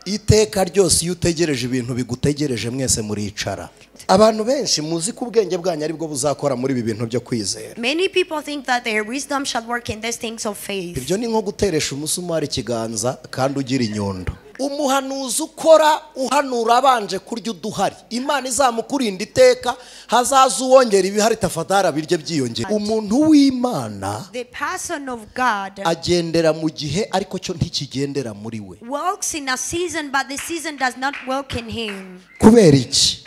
Iteka ryose iyo utegereje ibintu bigutegereje mwese muricara. Abantu benshi muzi ko ubwenge bwanyu aribwo buzakora muri ibi bintu byo kwizera. Many people think that their wisdom shall work in these things of faith. Ibyo ni nko guteresha umusumari ikiganza kandi ugira inyundo. Umuhanuzi ukora uhanura abanje kurya uduhari, Imana izamukurinda iteka, hazaza uwongera ibihari tafadhara birye byiyongera. Umuntu w'Imana, the person of God, agendera mu gihe ariko cyo ntikigendera muri we. Walks in a season but the season does not walk in him. Kubera iki?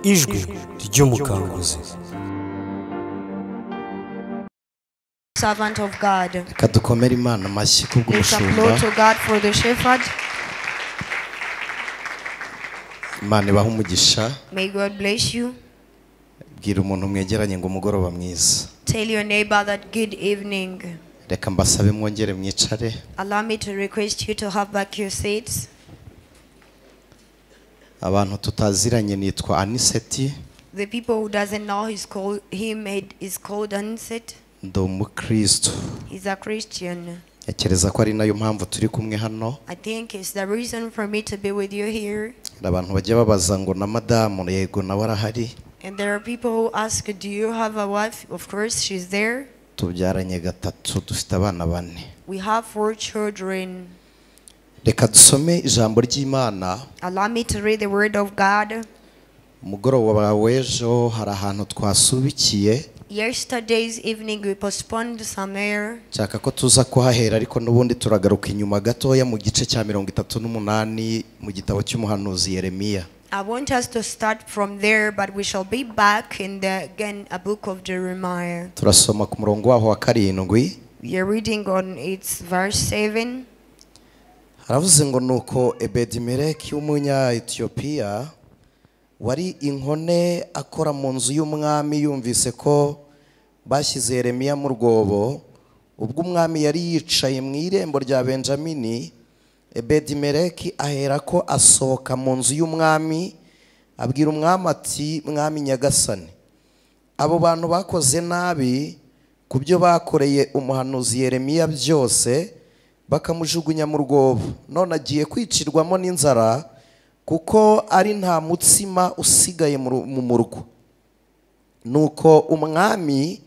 Ijwi ry'umukanguzi. Servant of God. Reka dukomere Imana amashyi kubw'umushumba. Let's applaud to God for the shepherd. Imana ibahe umugisha. May God bless you. Bwira umuntu mwegeranye ngo umugoroba mwiza. Tell your neighbor that good evening. Reka mbasabe mwongere mwicare. Allow me to request you to have back your seats. Abantu tutaziranye nitwa Aniseti. The people who doesn't know his call him is called Aniseti. Ndi umukristo. He's a Christian. Ntekereza ko ari nayo mpamvu turi kumwe hano. I think it's the reason for me to be with you here. Abantu bajya babaza ngo na madamu yego nawe arahari. And there are people who ask, do you have a wife? Of course she's there. Tubyaranye gatatu dufite abana bane. We have 4 children. Reka dusome ijambo ry'Imana. Allow me to read the word of God. Umugoroba w'ejo hari ahantu twasubikiye. Yesterday's evening we postponed somewhere. Nshaka ko tuza kuhahera ariko nubundi turagaruka inyuma gatoya mu gice cya 38 mu gitabo cy'umuhanuzi Yeremiya. I want us to start from there, but we shall be back in the again a book of Jeremiah. Turasoma ku murongo waho wa 7. We are reading on its verse 7. Haravuze ngo nuko Ebedimeleki w'umunya Ethiopia wari inkone akora mu nzu y'umwami yumvise ko bashyize Yeremiya mu rwobo, ubwo umwami yari yicaye mu irembo rya Benjamini, Ebedimeleki aherako asohoka mu nzu y'umwami abwira umwami ati mwami nyagasani, abo bantu bakoze nabi ku byo bakoreye umuhanuzi Yeremiya byose bakamujugunya mu rwobo, none agiye kwicirwamo n'inzara kuko ari nta mutsima usigaye mu murwa. Nuko umwami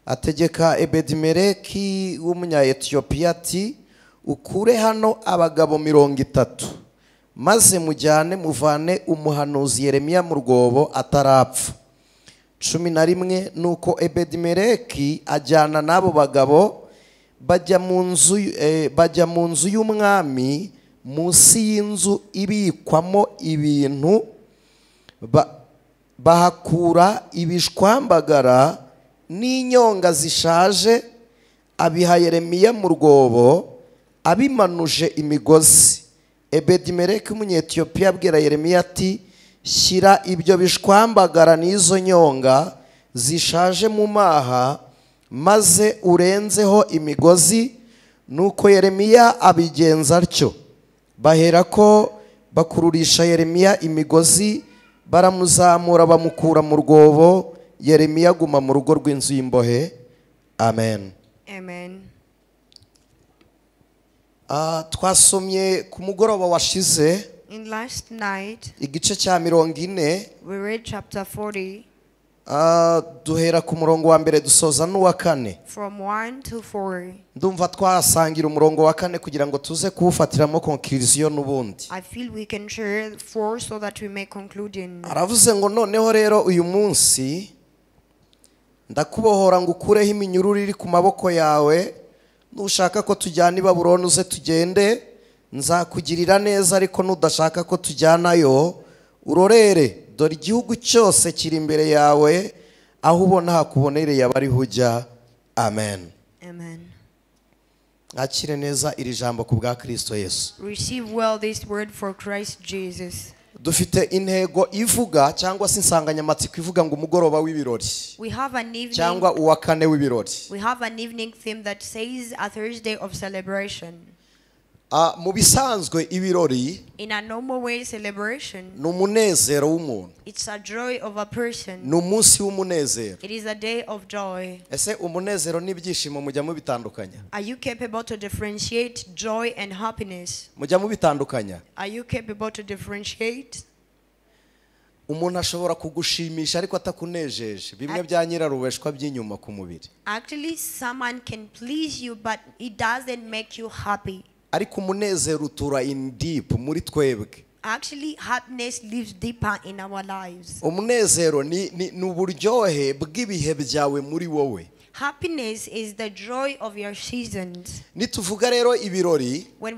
ategeka Ebedimeleki w'umunya Ethiopia ati ukure hano abagabo 30 maze mujyane muvane umuhanuzi Yeremiya mu rwobo atarapfa. 11 Nuko Ebedimeleki ajyana n'abo bagabo bajya mu nzu y'umwami munsi y'inzu ibikwamo ibintu, bahakura ibishwambagara n'inyonga zishaje, abiha Yeremiya mu rwobo abimanuje imigozi. Ebedimeleki w'umunyetiyopiya abwira Yeremiya ati shyira ibyo bishwambagara n'izo nyonga zishaje mu maha maze urenzeho imigozi. Nuko Yeremiya abigenza atyo. Baherako bakururisha Yeremiya imigozi, baramuzamura bamukura mu rwobo. Yeremiya aguma mu rugo rw'inzu y'imbohe. Amen. Amen. Twasomye ku mugoroba washize. In last night, igice cya 40, we read chapter 40. Duhera ku murongo wa mbere dusoza n'uwa 4. From 1 to 4. Ndumva twasangira umurongo wa 4 kugira ngo tuze kuwufatiramo conclusion n'ubundi. I feel we can share 4 so that we may conclude in. Aravuze ngo noneho rero uyu munsi ndakubohora ngo ukureho iminyururu iri ku maboko yawe, nushaka ko tujyana i Babuloni uze tugende, nzakugirira neza, ariko nudashaka ko tujyanayo urorere, dore igihugu cyose kiri imbere yawe, aho ubona hakubonereye abariho ujya. Amen. Amen. Akire neza iri jambo ku bwa Kristo Yesu. Receive well this word for Christ Jesus. Dufite intego ivuga cyangwa se insanganyamatsiko ivuga ngo umugoroba w'ibirori. We have an evening, cyangwa uwa kane w'ibirori. We have an evening theme that says a Thursday of celebration. Mu bisanzwe ibirori, In a normal way, celebration, ni umunezero w'umuntu. It's a joy of a person. Ni umunsi w'umunezero. It is a day of joy. Ese umunezero n'ibyishimo mujya mubitandukanya? Are you capable to differentiate joy and happiness? Mujya mubitandukanya? Are you capable to differentiate? Umuntu ashobora kugushimisha ariko atakunejeje, bimwe bya nyirarubeshwa by'inyuma ku mubiri. Actually, someone can please you, but it doesn't make you happy. Ariko umunezero utura in deep muri twebwe. Actually, happiness lives deeper in our lives. Umunezero ni uburyohe bw'ibihe byawe muri wowe. Happiness is the joy of your seasons. Nituvuga rero ibirori, When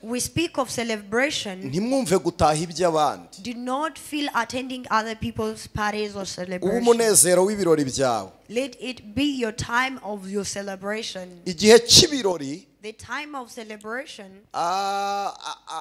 we speak of celebration, ntimwumve gutaha iby'abandi. Do not feel attending other people's parties or Ube celebrations. umunezero w'ibirori byawe. Let it be your time of your celebration. Igihe cy'ibirori, The time of celebration.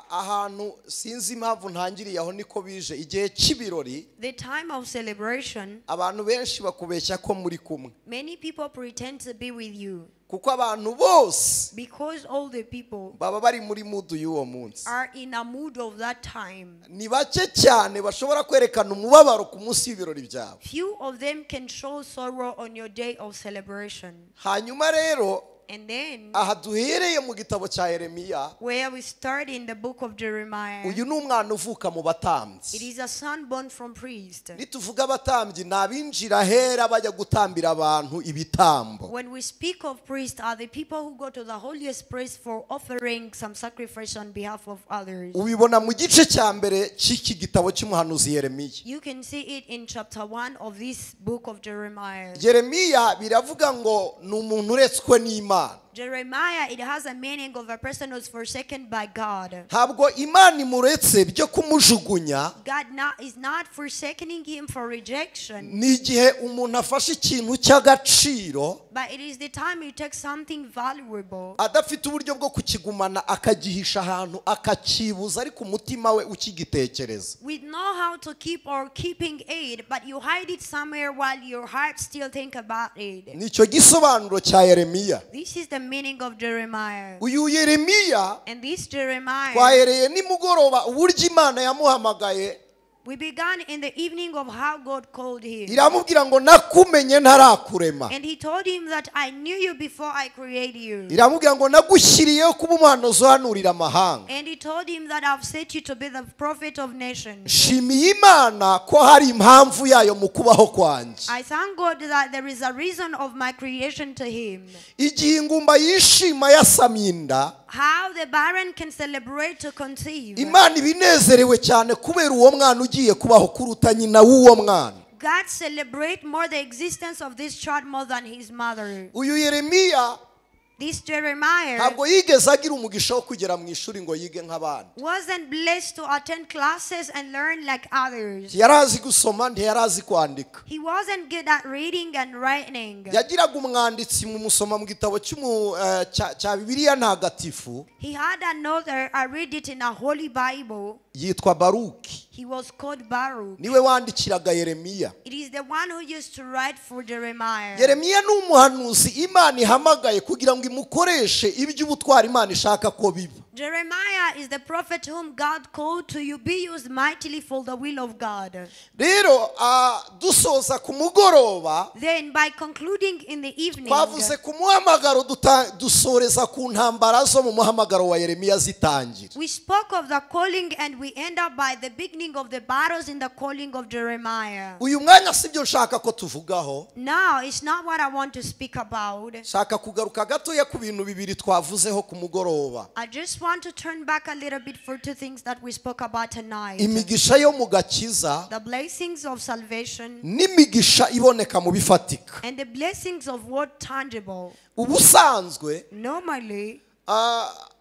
Ahantu sinzi impamvu ntangiriye aho niko bije. Igihe cy'ibirori, The time of celebration, abantu benshi bakubeshya ko muri kumwe. Many people pretend to be with you. Kuko abantu bose Because all the people baba bari muri mood y'uwo munsi. are in a mood of that time. Ni bake cyane bashobora kwerekana umubabaro ku munsi w'ibirori byawe. Few of them can show sorrow on your day of celebration. Hanyuma rero, And then, aha duhereye mu gitabo cya Yeremiya, where we start in the book of Jeremiah, uyu ni umwana uvuka mu batambyi. It is a son born from priest. Nituvuga abatambyi ni abinjira ahera bajya gutambira abantu ibitambo. When we speak of priests, are the people who go to the holiest place for offering some sacrifice on behalf of others. Ubibona mu gice cya mbere cy'iki gitabo cy'umuhanuzi Yeremiya. You can see it in chapter 1 of this book of Jeremiah. Yeremiya biravuga ngo ni umuntu uretswe n'Imana. Jeremiah, it has a meaning of a person who's forsaken by God. Ntabwo Imana imuretse byo kumujugunya. God is not forsaking him for rejection. Ni igihe umuntu afashe ikintu cy'agaciro, But it is the time you take something valuable, adafite uburyo bwo kukigumana, akagihisha ahantu, akakibuza, ariko umutima we ukigitekereza. We know how to keep or keeping it, but you hide it somewhere while your heart still think about it. Nicyo gisobanuro cya Yeremiya. This is the meaning of Jeremiah. Uyu Yeremiya, And this Jeremiah, twahereye nimugoroba uburyo Imana yamuhamagaye. We began in the evening of how God called him. Iramubwira ngo nakumenye ntarakurema. And he told him that I knew you before I created you. Iramubwira ngo nagushyiriyeho kuba umuhanuzi uhanurira amahanga. And he told him that I've set you to be the prophet of nations. Nshimiye Imana ko hari impamvu yayo mu kubaho kwanjye. I thank God that there is a reason of my creation to him. Igihe ingumba yishima yasamye inda, How the barren can celebrate to conceive. Imana ibinezerewe cyane kubera uwo mwana ugiye kubaho kuruta nyina w'uwo mwana. God celebrate more the existence of this child more than his mother. Uyu Yeremiya This Jeremiah ntabwo yigeze agira umugisha wo kugera mu ishuri ngo yige nk'abandi. wasn't blessed to attend classes and learn like others. Ntiyari azi gusoma, ntiyari azi kwandika. He wasn't good at reading and writing. Yagiraga umwanditsi mu musoma mu gitabo cya Bibiliya ntagatifu. He had another, I read it in a holy Bible. Yitwa Baruki. He was called Baruch. Niwe wandikiraga Yeremiya. It is the one who used to write for Jeremiah. Yeremiya ni umuhanuzi Imana ihamagaye kugira ngo imukoreshe iby'ubutwari Imana ishaka ko biba. Jeremiah is the prophet whom God called to you be used mightily for the will of God. Rero, dusoza ku mugoroba, Then by concluding in the evening, twavuze ku muhamagaro, dusoreza ku ntambara zo mu muhamagaro wa Yeremiya zitangira. We spoke of the calling and we end up by the beginning of the battles in the calling of Jeremiah. Uyu mwanya sibyo nshaka ko tuvugaho. Now it's not what I want to speak about. Nshaka kugaruka gatoya ku bintu bibiri twavuzeho ku mugoroba. I just want to turn back a little bit for two things that we spoke about tonight. Imigisha yo mu gakiza The blessings of salvation n'imigisha iboneka mu bifatika. and the blessings of what tangible. Ubusanzwe, Normally,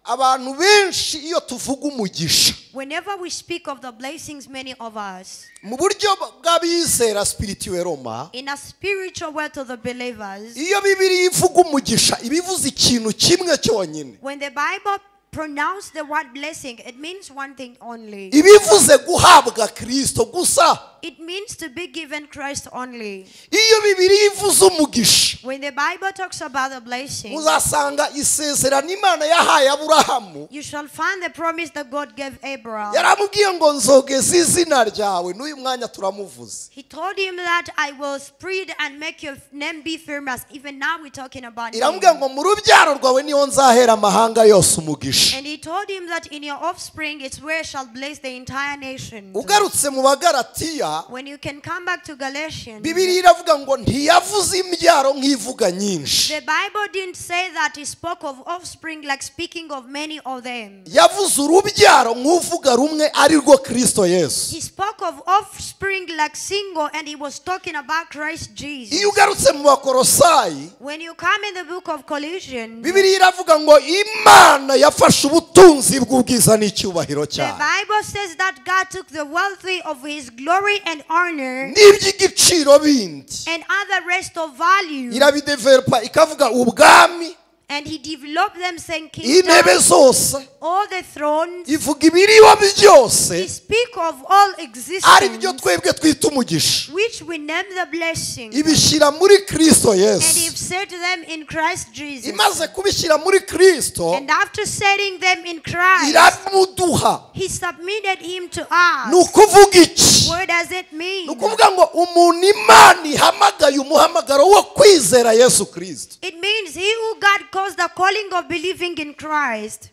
abantu benshi iyo tuvuga umugisha, whenever we speak of the blessings, many of us, mu buryo bw'abizera spirituel Roma, in a spiritual way to the believers, iyo Bibiliya ivuga umugisha ibivuze ikintu kimwe cyonyine. when the Bible pronounce the word blessing, it means one thing only. Ibivuze guhabwa Kristo gusa. It means to be given Christ only. Iyo Bibiliya ivuze umugisha, When the Bible talks about the blessing, uzasanga isezerano Imana yahaye Aburahamu. you shall find the promise that God gave Abraham. Yaramubwiye ngo nzogeza izina ryawe, n'uyu mwanya turamuvuze. He told him that I will spread and make your name be famous. Even now we're talking about him. Iramubwiye ngo mu rubyaro rwawe niho nzahera amahanga yose umugisha. And he told him that in your offspring it's where shall bless the entire nation. Ugarutse mu Bagalatiya, When you can come back to Galatians, Bibiliya iravuga ngo ntiyavuze imbyaro nk'ivuga nyinshi. the Bible didn't say that he spoke of offspring like speaking of many of them. Yavuze urubyaro nk'uvuga rumwe ari rwo Kristo Yesu. He spoke of offspring like single, and he was talking about Christ Jesus. Iyo ugarutse mu Bakolosayi, When you come in the book of Colossians, Bibiliya iravuga ngo Imana yafashe ubutunzi bw'ubwiza n'icyubahiro the cyayo Bible says that God took the wealthy of his glory and honor n'iby'igiciro bindi, and other rest of value, irabidevelopa ikavuga ubwami, and he developed them, saying intebe kingdom, zose, all the thrones. ivuga ibiriho byose, He speak of all ari byo existence, twebwe twita umugisha, which we name the blessing, ibishyira muri Kristo and he Yesu. set them in Christ Jesus. Imaze kubishyira muri Kristo, And after setting them in Christ, iramuduha. he submitted him to Ni us. ukuvuga iki? What does it mean? Ni ukuvuga ngo umuntu Imana ihamagaye umuhamagaro wo kwizera Yesu Kristo, It means he who God calls the calling of believing in Christ.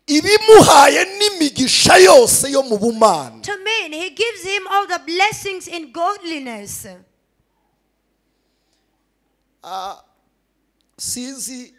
ibimuhaye n'imigisha yose yo mu bumana. To mean he gives him all the blessings in godliness. Sinzi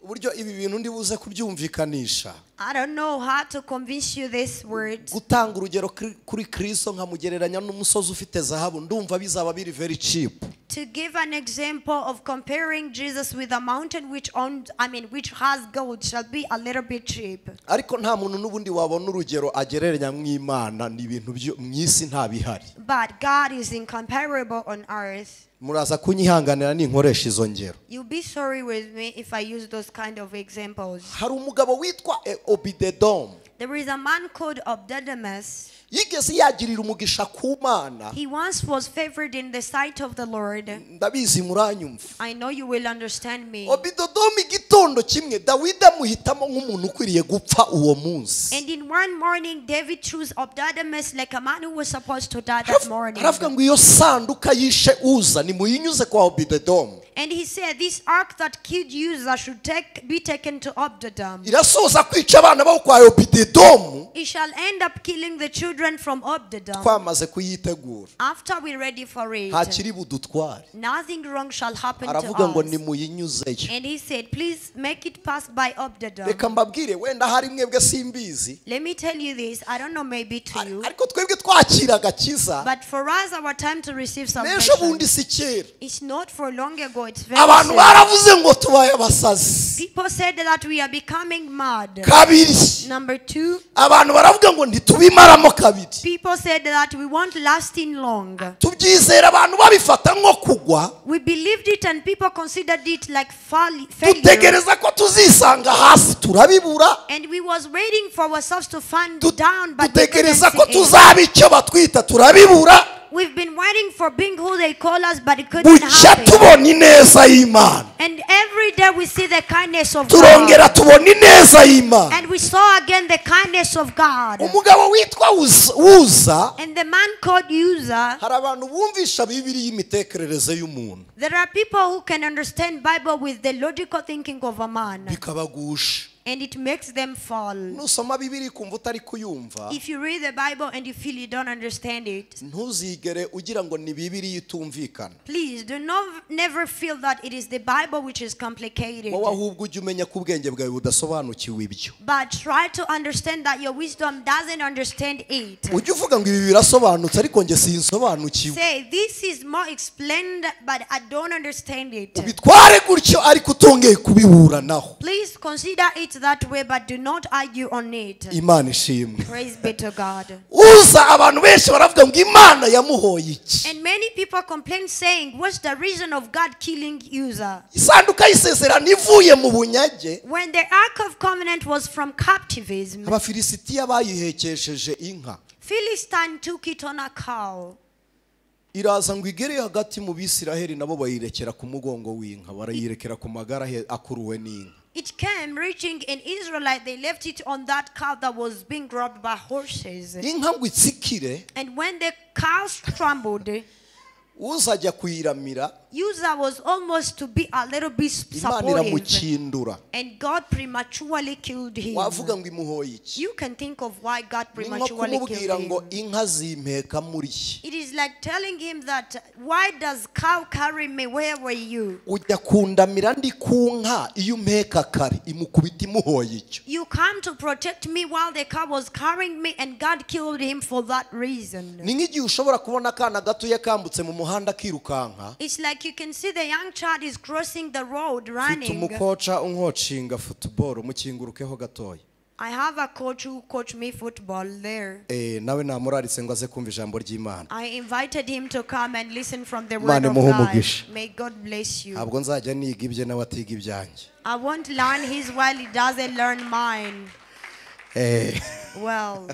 uburyo ibi bintu ndi buze kubyumvikanisha. I don't know how to convince you this word. Gutanga urugero kuri Kristo nkamugereranya n'umusozi ufite zahabu, ndumva bizaba biri very cheap. To give an example of comparing Jesus with a mountain which owned, I mean, which has gold shall be a little bit cheap. Ariko nta muntu n'ubundi wabona urugero agereranya mw'Imana, ni ibintu byo mu isi nta bihari. But God is incomparable on earth. Muraza kunyihanganira ninkoresha izo ngero. You'll be sorry with me if I use those kind of examples. Hari umugabo witwa Obededom. There is a man called Obdedemus. Yigeze yagirira umugisha ku Mana. He once was favored in the sight of the Lord. Ndabizi muranyumva. I know you will understand me. Obededom igitondo kimwe Dawidi amuhitamo nk'umuntu ukwiriye gupfa uwo munsi. And in one morning David chose Obdedemus like a man who was supposed to die that morning. Aravuga ngo iyo sanduka yishe Uza nimuyinyuze kwa Obededom. And he said this ark that killed Uzzah should be taken to Obdedom. Irasoza kwica abana bo kwa Obededom. He shall end up killing the children from Obdedom. Twamaze kuyitegura. After we're ready for it, Ntakiri budutware. nothing wrong shall happen to Aravuga ngo us. nimuyinyuzeyo. And he said, please make it pass by Obdedom. Reka mbabwire wenda hari mwebwe simbizi. Let me tell you this, I don't know, maybe to you, Ariko twebwe twakira agakiza. but for us our time to receive N'ejo salvation, bundi si kera. it's not for long ago, it's very Abantu soon. baravuze ngo tubaye abasazi. People said that we are becoming mad. Kabiri. Number two, Abantu baravuga ngo ntitubimaramo kabiri. people said that we won't last in long. Tubyizera abantu babifata nko kugwa. We believed it and people considered it like failure. Dutegereza ko tuzisanga hasi turabibura. And we was waiting for ourselves to find down, but we couldn't Dutegereza ko see it. tuzaba icyo batwita turabibura. We've been waiting for being who they call us, but it couldn't Bucya happen. tubona ineza y'Imana. And every day we see the kindness of God. Turongera tubona ineza y'Imana. And we saw again the kindness of God. Umugabo witwa Uza, And the man called Uzzah, hari abantu bumvisha Bibiliya y'imitekerereze y'umuntu there are people who can understand Bible with the logical thinking of a man. bikabagusha. And it makes them fall. Nusoma Bibiliya ukumva utari kuyumva, If you read the Bible and you feel you don't understand it, ntuzigere ugira ngo ni Bibiliya itumvikana. please do not never feel that it is the Bible which is complicated. Wowe ahubwo ujye umenya ko ubwenge bwawe budasobanukiwe ibyo. But try to understand that your wisdom doesn't understand it. Ujye uvuga ngo ibi birasobanutse ariko njye sinsobanukiwe. Say, this is more explained, but I don't understand it. Ubitware gutyo ariko utongeye kubiburanaho. Please consider it that way, but do not argue on it. Imana ishimwe. Praise be to God. Uza abantu benshi baravuga ngo Imana yamuhoye iki? And many people complain saying, what's the reason of God killing Uzzah? Isanduka y'isezerano ivuye mu bunyage. When the Ark of Covenant was from captivism, Abafilisitiya bayihekesheje inka. Philistine took it on a cow. Iraza ngo igere hagati mu Bisiraheli nabo bayirekera ku mugongo w'inka, barayirekera ku magara akuruwe n'inka. It came reaching an Israelite, they left it on that cow that was being grabbed by horses. Inka ngo itsikire. And when the cows trembled, Uzajya kuyiramira, Uzzah was almost to be a little bit supportive. And God prematurely killed him. Wavuga ngo imuhoye iki? You can think of why God prematurely killed him. Ngo inka zimpeka muri. It is like telling him that, why does cow carry me? Where were you? Ujya kundamira ndi ku nka iyo umpeka kare imukubita imuhoye icyo. You come to protect me while the cow was carrying me, and God killed him for that reason. Ni nk'igihe ushobora kubona akana gatoya kambutse mu muhanda kirukanka. It's like you can see the young child is crossing the road running. Mfite umukoca unkocinga football mukingurukeho gatoya. I have a coach who coached me football there. Nawe namuraritse ngo aze kumva ijambo ry'Imana. I invited him to come and listen from the word of God. May God bless you. Ntabwo nzajya niga ibye nawe atiga ibyanjye. I won't learn his while he doesn't learn mine. Well,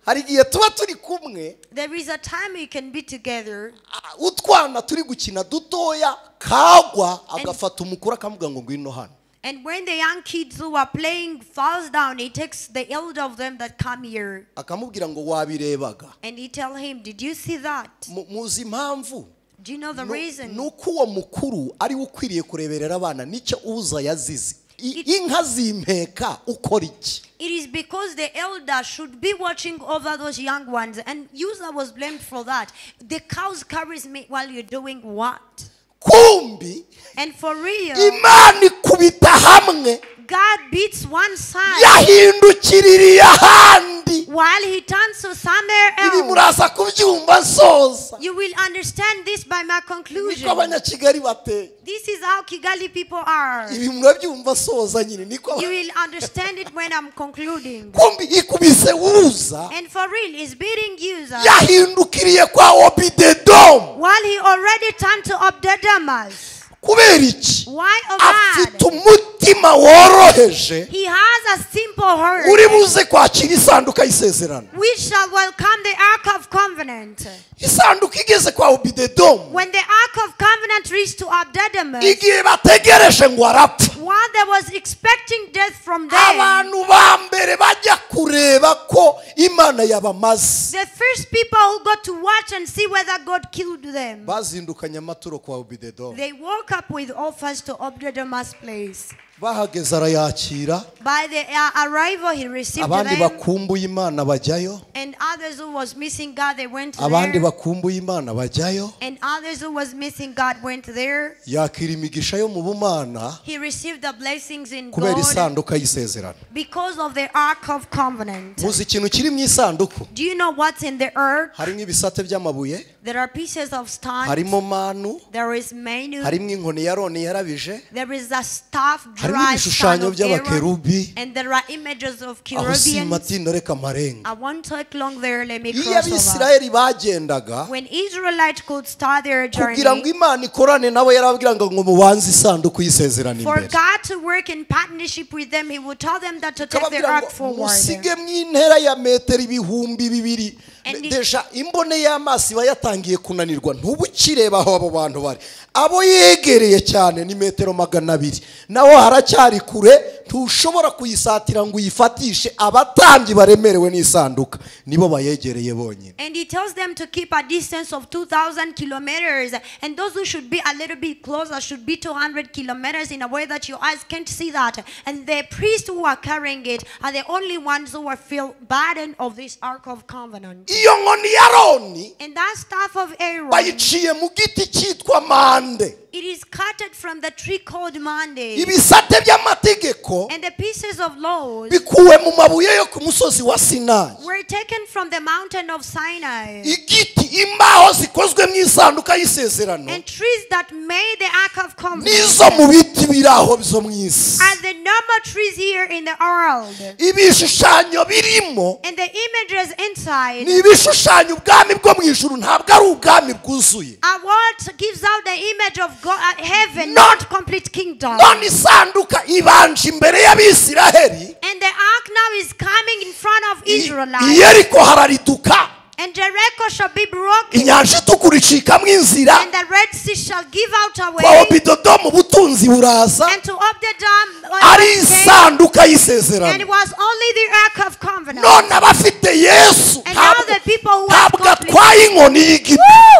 hari igihe tuba turi kumwe. There is a time we can be together. Utwana turi gukina dutoya kagwa agafata umukuru akamuga ngo ngwino hano. And when the young kids who are playing falls down, he takes the elder of them that come here. Akamubwira ngo wabirebaga. And he tell him, did you see that? Muzi impamvu? Do you know the reason? Nuko uwo mukuru ari ukwiriye kureberera abana nicyo Uza yazize. Inka zimpeka ukora iki? It is because the elder should be watching over those young ones, and Uzzah was blamed for that. The cows carries me while you're doing what? Kumbi. And for real, Imana ikubita hamwe. God beats one side yahindukiririye ahandi. While he turns to somewhere Ibi else. muraza kubyumva nsoza. You will understand this by my conclusion. Niko abanyakigali bateye. This is how Kigali people are. Ibi murabyumva soza nyine niko. You will understand it when I'm concluding. Kumbi ikubise Uza. And for real, is beating Uzzah. Yahindukiriye kwa Obededom. While he already turned to Obdedamas. Kubera iki? Why, oh God? Afite umutima woroheje. He has a simple heart. Uri buze kwakira isanduka y'isezerano. We shall welcome the Ark of Covenant. Isanduka igeze kwa Obededom. When the Ark of Covenant reached to Obdedamas, igihe bategereje ngo arapfa. While they was expecting death from them, abantu ba mbere bajya kureba ko Imana yabamaze. The first people who got to watch and see whether God killed them, bazindukanye amaturo kwa Obededom. They woke up with offers to Obdedamas' place. Bahageze arayakira. By the arrival he received Abandi them. bakumbuye Imana bajyayo. And others who was missing God, they went there. Abandi bakumbuye Imana bajyayo. And others who was missing God went there. Yakira imigisha yo mu bumana. He received the blessings in kubera God. Isanduka y'isezerano. Because of the Ark of Covenant. Muzi ikintu kiri mu isanduku? Do you know what's in the ark? Harimo ibisate by'amabuye. There are pieces of stone. Harimo manu. There is manu. Harimo inkoni ya Aroni yarabije. There is a staff Harimo dry ibishushanyo stone of Aaron, by'abakerubi. and there are images of Aho cherubims. simatinda reka marenga. I won't take long there. Let me Iyo cross over. Abisirayeli bagendaga When Israelites could start their kugira ngo journey, Imana ikorane nabo yarababwira ngo mubanze isanduku y'isezerano for imbere. God to work in partnership with them, He would tell them that to take their Ikababwira ark ngo forward. musige mu intera ya metero 2000. And Deja imbone y'amaso iba yatangiye kunanirwa ntubukireba aho abo bantu bari. Abo yegereye cyane ni metero 200 naho haracyari kure ntushobora kuyisatira ngo uyifatishe. Abatambyi baremerewe n'isanduka nibo bayegereye bonyine. And he tells them to keep a distance of 2,000 kilometers, and those who should be a little bit closer should be 200 kilometers in a way that your eyes can't see that. And the priests who are carrying it are the only ones who are feel burden of this Ark of Covenant. Iyo nkoni ya Aroni And that staff of Aaron bayiciye mu giti cyitwa mande. It is cutted from the tree called Monday. Ibisate by'amategeko and the pieces of laws bikuwe mu mabuye yo ku musozi wa Sinai. Were taken from the mountain of Sinai. Igiti imbaho zikozwe mu isanduka y'isezerano and trees that made the ark of covenant nizo mu biti biraho byo mu isi. Are the normal trees here in the world. Ibishushanyo birimo and the images inside ni ibishushanyo ubwami bwo mu ijuru ntabwo ari ubwami bwuzuye. Are what gives out the image of God, heaven, not complete kingdom. None isanduka ibanje imbere y'Abisiraheli. And the ark now is coming in front of Israelites. Yeriko harariduka. And Jericho shall be broken. Inyanja itukura icikamo inzira. And the Red Sea shall give out a way. Kwa Obededomu ubutunzi buraza. And to Obededom ari isanduka y'isezerano. And it was only the ark of covenant. None abafite Yesu and now the people who ntabwo atwaye inkoni y'igiti.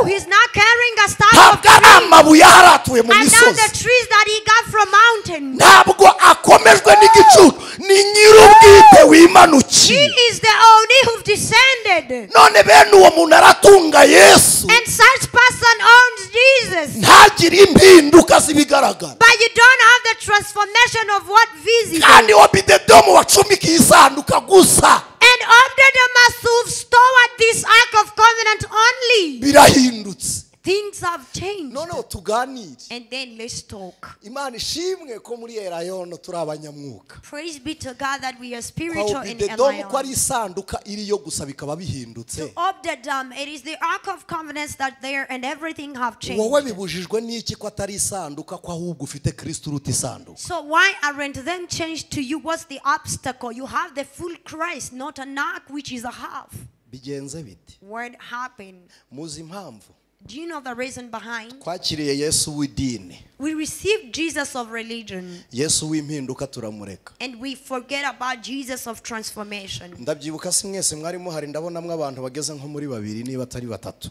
He's not carrying a staff of ntabwo ari amabuye aharatuye mu and now misozi. The trees that he got from mountains. Ntabwo akomejwe n'igicucu ni nyir'ubwite wimanukiye. He is the only who descended. None bene uwo muntu aratunga Yesu. And such person owns Jesus. Ntagire impinduka z'ibigaragara. But you don't have the transformation of what visible. Kandi Obededomu wacumbikiye isanduka gusa. And Obededom must have stored this ark of covenant only. Birahindutse. Things have changed. Noneho tuganire. And then let's talk. Imana ishimwe ko muri Elayono turi abanyamwuka. Praise be to God that we are spiritual in Obededomu ko ari Elayon. isanduka iriyo gusa bikaba bihindutse. Obededom, it is the ark of covenant that there and everything have changed. Wowe bibujijwe n'iki ko atari isanduka ko ahubwo ufite Kristo uruta isanduka? So why aren't them changed to you? What's the obstacle? You have the full Christ, not an ark which is a half. Bigenze bite? What happened? Muzi impamvu? Do you know the reason behind? Twakiriye Yesu w'idini. We received Jesus of religion. Yesu w'impinduka turamureka. And we forget about Jesus of transformation. Ndabyibuka si mwese mwari muhari ndabonamwe abantu bageze nko muri babiri niba atari batatu.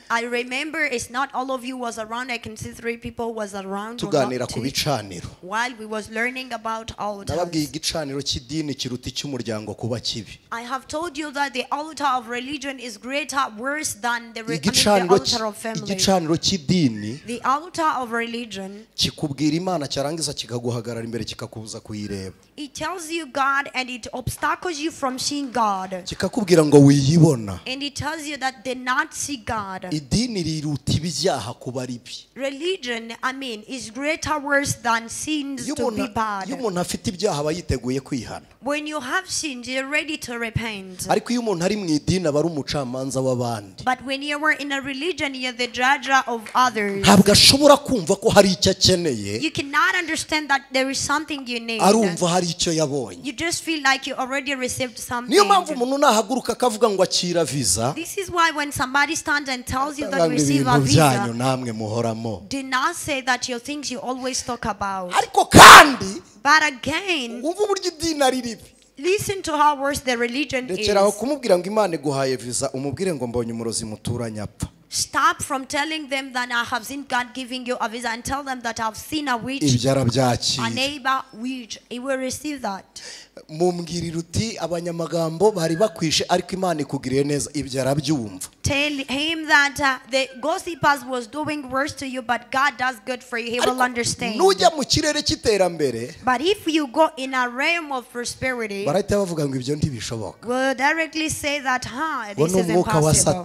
I remember it's not all of you was around. I can see three people was around. Tuganira ku bicaniro. While we was learning about altars. Ndababwiye igicaniro cy'idini kiruta icy'umuryango kuba kibi. I have told you that the altar of religion is greater, worse than the altar of family. Igicaniro cy'idini. The altar of religion. Kikubwira Imana cyarangiza kikaguhagarara imbere kikakubuza kuyireba. It tells you God and it obstacles you from seeing God. Kikakubwira ngo wiyibona. And it tells you that they not see God. Idini riruta ibyaha kuba ribi. Religion, I mean, is greater worse than sins to be bad. Iyo umuntu afite ibyaha aba yiteguye kwihana. When you have sins, you're ready to repent. Ariko iyo umuntu ari mu idini aba ari umucamanza w'abandi. But when you were in a religion, you're the judge of others. Ntabwo ashobora kumva ko hari icyo akeneye. You cannot understand that there is something you need. Arumva hari icyo yabonye. You just feel like you already received something. Niyo mpamvu umuntu nahaguruka akavuga ngo akira visa. This is why when somebody stands and tells you that receive a visa, namwe muhoramo. Do not say that your things you always talk about. Ariko kandi, but again, wumva uburyo idini ari ribi. Listen to how worse the religion is. Rekeraho kumubwira ngo Imana iguhaye visa, umubwire ngo mbonye umurozi muturanye apfa. Stop from telling them that I have seen God giving you a visa and tell them that I've seen a witch, a neighbor witch. He will receive that. Mumbwirira uti abanyamagambo bari bakwishe ariko Imana ikugiriye neza, ibyo arabyumva. Tell him that the gossipers was doing worse to you, but God does good for you. He will understand. Nujya mu kirere cy'iterambere, but if you go in a realm of prosperity, barahita bavuga ngo ibyo ntibishoboka. Will directly say that, this is impossible.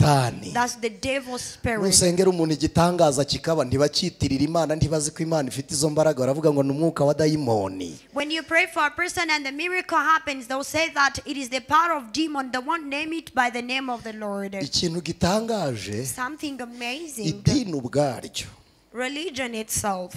That's the devil's spirit. Nusengera umuntu igitangaza kikaba ntibakitirira Imana, ntibazi ko Imana ifite izo mbaraga, baravuga ngo ni umwuka wa dayimoni. When you pray for a person and the miracle happens, they'll say that it is the power of demon. They won't name it by the name of the Lord. Ikintu gitangaje, something amazing. Idini ubwaryo, religion itself,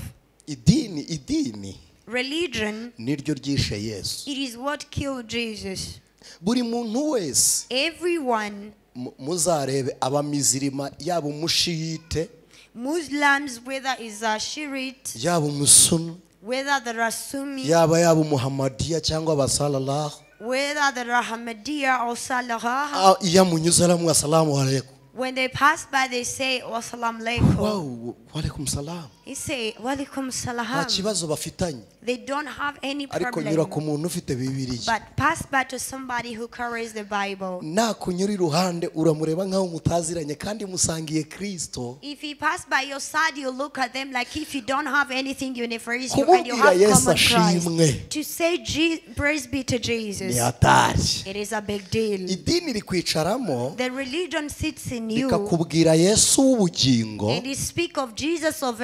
idini, religion, niryo ryishe Yesu. It is what killed Jesus. Buri muntu wese, everyone, muzarebe abamizirima, yaba umushiyite, Muslims, whether is a Shiite, yaba umusuni, whether the Rasumi, yaba umuhamadiya cyangwa abasalallahu, whether the Ahmadiyya or Salaha, iyo amunyuze aramuha assalamu alaikum. When they pass by, they say, "Wassalamu alaikum." Wow, walaikum salam. He say, "Walaikum salam." Nta kibazo bafitanye. They don't have any problem. Ariko nyura ku muntu ufite Bibiliya. But pass by to somebody who carries the Bible. Nakunyura iruhande uramureba nkaho mutaziranye kandi musangiye Kristo. If he pass by your side, you look at them like if you don't have anything unifies you and you have Kumubwira common Yesu Christ. ashimwe. To say praise be to Jesus. Ni hatari. It is a big deal. Idini rikwicaramo. The religion sits in you. Rikakubwira Yesu w'ubugingo. And it speak of Jesus of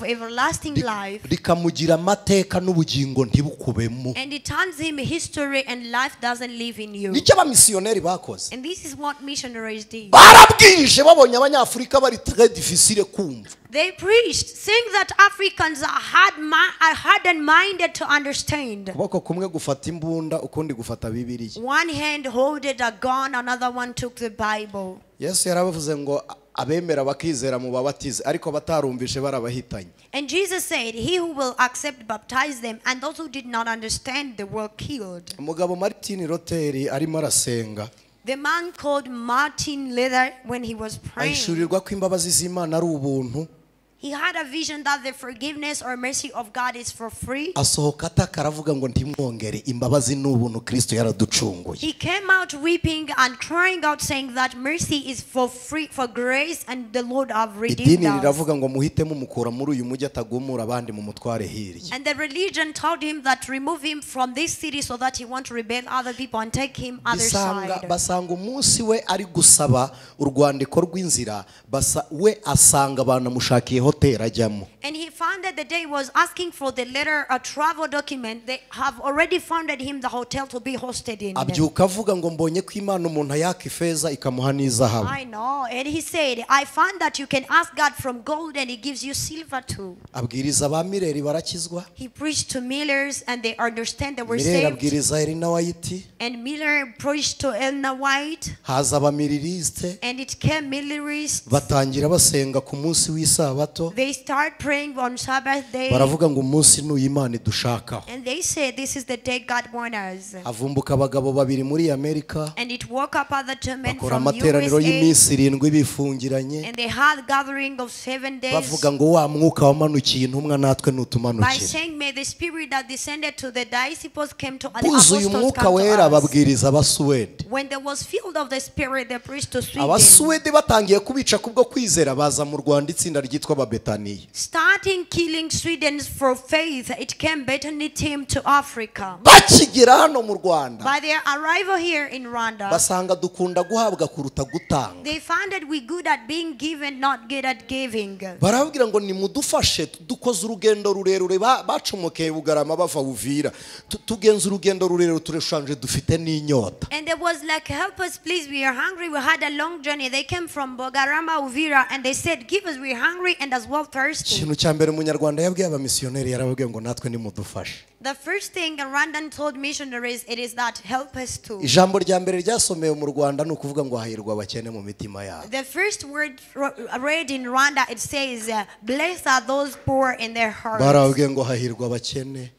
everlasting life. Rikamugira amateka n'ubugingo ntibukubemo. And it turns him history and life doesn't live in you. Nicyo abamisiyoneri bakoze. And this is what missionaries did. Barabwirije babonye abanyafurika bari très difficile kumva. They preached, saying that Africans are hardened minded to understand. Ukuboko kumwe gufata imbunda ukundi gufata Bibiliya. One hand holded a gun, another one took the Bible. Yesu yarabavuze ngo abemera bakizera mu babatize ariko batarumvishe barabahitanye. And Jesus said, "He who will accept, baptize them, and those who did not understand, they were killed." Umugabo Martin Luther arimo arasenga. The man called Martin Luther, when he was praying, Ahishurirwa ko imbabazi z'Imana ari ubuntu. he had a vision that the forgiveness or mercy of God is for free. Asohoka ataka aravuga ngo ntimwongere imbabazi ni ubuntu Kristo yaraducunguye. He came out weeping and crying out, saying that mercy is for free, for grace, and the Lord have redeemed Idini us. riravuga ngo muhitemo mukura muri uyu mujyi atagumura abandi mu mutware hirya. And the religion told him that remove him from this city so that he won't rebel other people and take him other Bisanga side. basanga umunsi we ari gusaba urwandiko rw'inzira basa we asanga banamushakiye hoteli ajyamo. And he found that the day he was asking for the letter, a travel document, they have already founded him the hotel to be hosted in. Abyuka avuga ngo mbonye ko Imana umuntu ayaka ifeza ikamuha n'izahabu. I know. And he said, "I found that you can ask God from gold and he gives you silver too." Abwiriza ba Mireri barakizwa. He preached to Millers and they understand they were Mireri saved. abwiriza Elina White. And Miller preached to Elna White. Haza abamiririste. And it came Millerists. Batangira basenga ku munsi w'isabato. They start praying on Sabbath day. Baravuga ngo umunsi ni uyu Imana idushakaho. And they say this is the day God wants us. Havumbuka abagabo babiri muri Amerika. And it woke up other two men Bakora from amateraniro USA. y'iminsi irindwi bifungiranye. And they had gathering of 7 days. Bavuga ngo wa mwuka wamanukiye intumwa natwe By nutumanukire. saying, "May the spirit that descended to the disciples came to the Buzuye apostles umwuka come wera to us." babwiriza Abasuwede. When there was filled of the spirit, they preached to Sweden. Abasuwede batangiye kubica kubwo kwizera baza mu Rwanda itsinda ryitwa Ababetaniya. Starting killing Swedes for faith, it came Bethany team to Africa. Bakigera hano mu Rwanda By their arrival here in Rwanda, basanga dukunda guhabwa kuruta gutanga. They found that we good at being given, not good at giving. Barababwira ngo nimudufashe dukoze urugendo rurerure ba- bacomokeye Bugarama bava Buvira Tu- tugenze urugendo rurerure turashonje dufite n'inyota. And there was like, "Help us, please, we are hungry. We had a long journey." They came from Bogarama, Uvira, and they said, "Give us, we are hungry and as well thirsty." Ikintu cya mbere umunyarwanda yabwiye abamisiyoneri yarababwiye ngo natwe nimudufashe. The first thing Rwandan told missionaries, it is that help us too. Ijambo rya mbere ryasomewe mu Rwanda ni ukuvuga ngo hahirwa abakene mu mitima yabo. The first word read in Rwanda, it says, "Blessed are those poor in their hearts." Barababwiye ngo hahirwa abakene.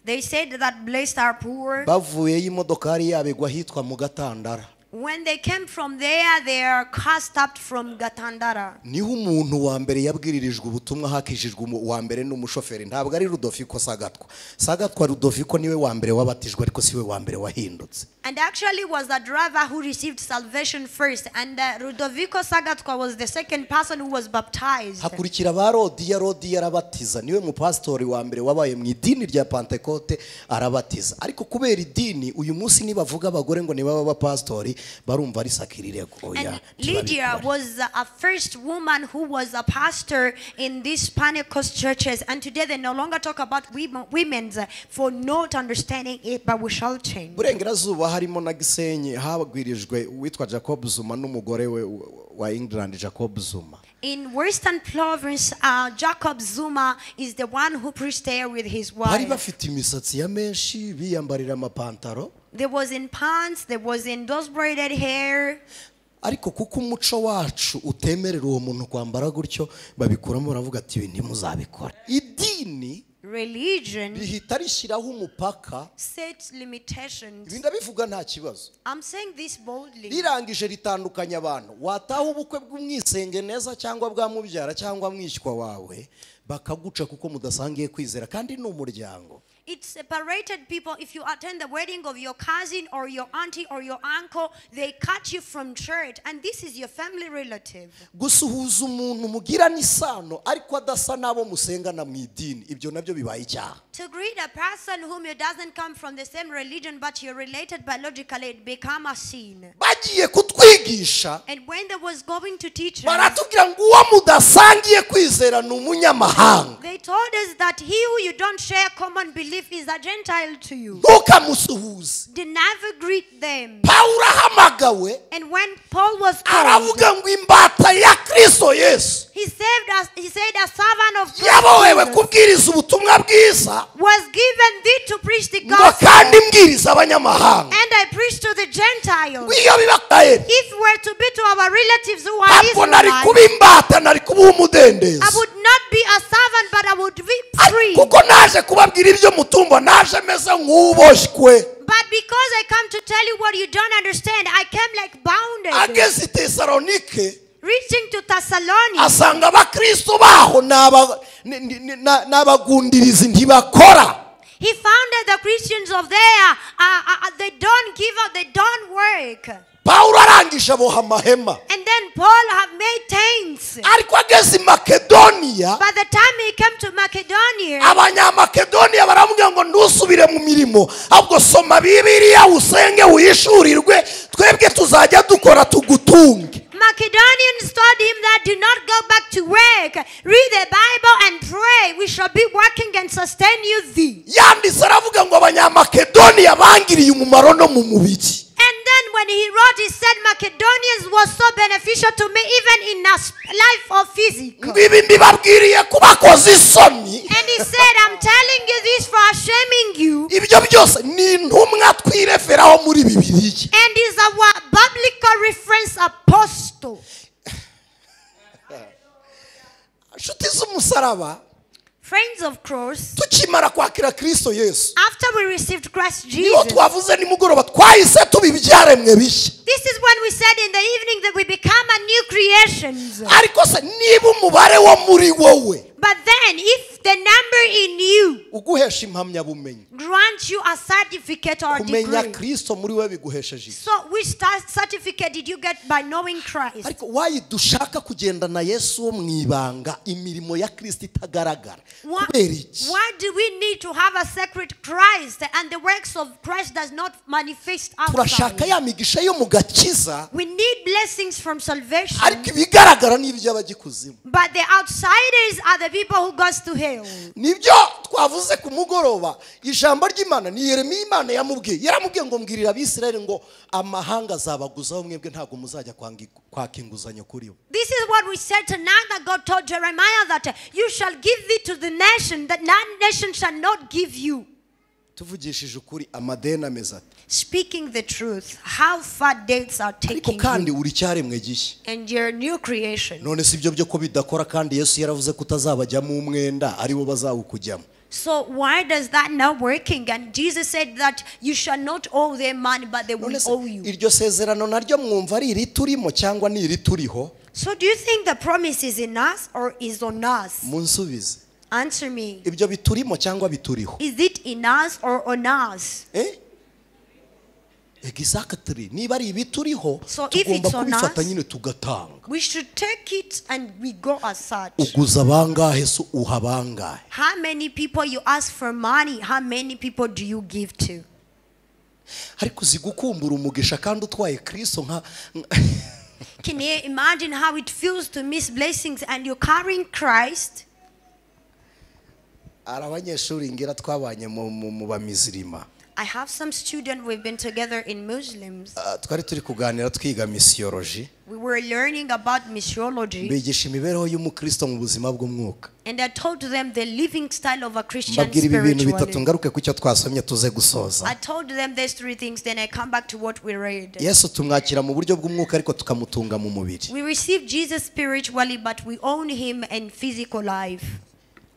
They said that blessed are poor. Bavuyeyo imodokari yabo igwa ahitwa mu Gatandara. When they came from there, their car stopped from Gatandara. Niho umuntu wa mbere yabwiririjwe ubutumwa hakijijwe umu- uwa mbere ni umushoferi ntabwo ari Rudoviko Sagatwa. Sagatwa Rudoviko niwe wa mbere wabatijwe ariko siwe wa mbere wahindutse. And actually was the driver who received salvation first. And Ludovico Sagatwa was the second person who was baptized. Hakurikira ba Rodiya. Rodiya arabatiza niwe mupasitori wa mbere wabaye mu idini rya Pantekote arabatiza ariko kubera idini uyu munsi nibavuga abagore ngo nibaba abapasitori barumva ari sakirirego oya And Lydia ntibabikore. Was a first woman who was a pastor in these Pentecost churches. And today they no longer talk about women for not understanding it, but we shall change. Burengerazuba harimo na Gisenyi habwirijwe uwitwa Jacob Zuma n'umugore we wa England Jacob Zuma. In Western Province, Jacob Zuma is the one who preached there with his Bari wife. Bafite imisatsi ya menshi biyambarira amapantaro. There was in pants, there was in those braided hair. Ariko kuko umuco wacu utemerera uwo muntu kwambara gutyo babikuramo baravuga ati ibi ntimuzabikora idini. Religion rihita rishyiraho umupaka. Sets limitations. Ibi ndabivuga nta kibazo. I'm saying this boldly. Rirangije ritandukanya abantu. Wataha ubukwe bw'umwisenge neza cyangwa bwa mubyara cyangwa mwishywa wawe bakaguca kuko mudasangiye kwizera kandi ni umuryango. It separated people. If you attend the wedding of your cousin or your auntie or your uncle, they cut you from church, and this is your family relative. Gusuhuza umuntu mugirana isano ariko adasa n'abo musengana mu idini, ibyo nabyo bibaye icyaha. To greet a person whom you doesn't come from the same religion but you're related biologically, it become a sin. Bagiye kutwigisha. And when they was going to teach us, baratubwira ngo uwo mudasangiye kwizera ni umunyamahanga. They told us that he who you don't share common belief is a Gentile to you. Ntukamusuhuze. They never greet them. Pawulo ahamagawe, And when Paul was called, aravuga ngo imbata ya Kristo Yesu he saved us. He said, a servant of Christ yabohewe Jesus kubwiriza ubutumwa bwiza, was given thee to preach the ngo gospel, kandi mbwiriza abanyamahanga. and I preach to the Gentiles. Iyo biba If we were to be to our relatives who are ntabwo nari Israelites, kuba imbata, nari kuba umudendezo. I would not be a servant, but I would be free. Kuko naje kubabwira ibyo mutumva, naje meze nk'uboshywe. But because I come to tell you what you don't understand, I came like bounded. Ageze i Tesalonike, Reaching to Thessalonica, asanga abakristo baho n'abagundirizi ntibakora. He found that the Christians of there, they don't give up, they don't work. Pawulo arangije aboha amahema. And then Paul have made tents. Ariko ageze i Makedoniya, by the time he came to Macedonia, abanyamakedoniya baramubwira ngo ntusubire mu mirimo, ahubwo soma Bibiliya usenge wishurirwe, twebwe tuzajya dukora tugutunge. Macedonians told him that do not go back to work, read the Bible and pray, we shall be working and sustain you thee. Yanditse aravuga ngo abanyamakedoniya bangiriye umumaro no mu mubiri. And then when he wrote, he said Macedonians was so beneficial to me even in a life of physical. Ibi mbibabwiriye kubakoza isoni. And he said, I'm telling you this for shaming you. Ibyo byose ni intumwa twireferaho muri Bibiliya. And is our biblical reference apostle. Inshuti z'umusaraba, Friends of cross, tukimara kwakira Kristo Yesu, after we received Christ niho Jesus, twavuze nimugoroba twahise tuba ibyaremwe bishya. This is when we said in the evening that we become a new creations. Ariko se niba umubare wo muri wowe, But then if the number in you uguhesha impamyabumenyi, grants you a certificate or kumenya degree, Kristo muri we biguhesheje iki? So which certificate did you get by knowing Christ? Ariko why dushaka kugendana Yesu wo mu ibanga, imirimo ya Kristo itagaragara? Kubera iki? Why do we need to have a sacred Christ and the works of Christ does not manifest Turashaka outside? ya migisha yo mu gakiza, We need blessings from salvation, ariko ibigaragara ni iby'abagikuzimu. but the outsiders are the people who goes to hell. Nibyo twavuze ku mugoroba, ijambo ry'Imana ni Yeremiya Imana yamubwiye, yaramubwiye ngo mbwirira Abisirayeli ngo amahanga azabaguzaho mwebwe ntabwo muzajya kwaka inguzanyo kuri bo. This is what we said tonight, that God told Jeremiah that you shall give it to the nation, that none nation shall not give you. Tuvugishije ukuri amadeni ameze ate? Speaking the truth, how far dates are Ariko taking kandi you uri cyaremwe gishya. and your new creation. None si ibyo byo ko bidakora kandi Yesu yaravuze ko utazabajyamo umwenda ari bo bazawukujyamo. So why does that not working? And Jesus said that you shall not owe them money, but they will None se owe you. iryo sezerano naryo mwumva ari iriturimo cyangwa ni irituriho? So do you think the promise is in us or is on us? Munsubize. Answer me. Ibyo biturimo cyangwa bituriho? Is it in us or on us? Exactly. Niba ari ibituriho, So if tugomba it's on kubifata us, nyine tugatanga. We should take it and we go as such. Uguza bangahe so uha bangahe? How many people you ask for money, how many people do you give to? Ariko uzi gukumbura umugisha kandi utwaye Kristo nka Can you imagine how it feels to miss blessings and you're carrying Christ? Ari abanyeshuri ngira twabanye mu bamizirima. I have some students, we've been together in Muslims. Twari turi kuganira twiga missiology. We were learning about missiology. Bigisha imibereho y'umukristo mu buzima bw'umwuka. And I told them the living style of a Christian Mbabwira ibi bintu bitatu spiritually. ngaruke ku cyo twasomye tuze gusoza. I told them these three things, then I come back to what we read. Yesu tumwakira mu buryo bw'umwuka ariko tukamutunga mu mubiri. We receive Jesus spiritually, but we own him in physical life.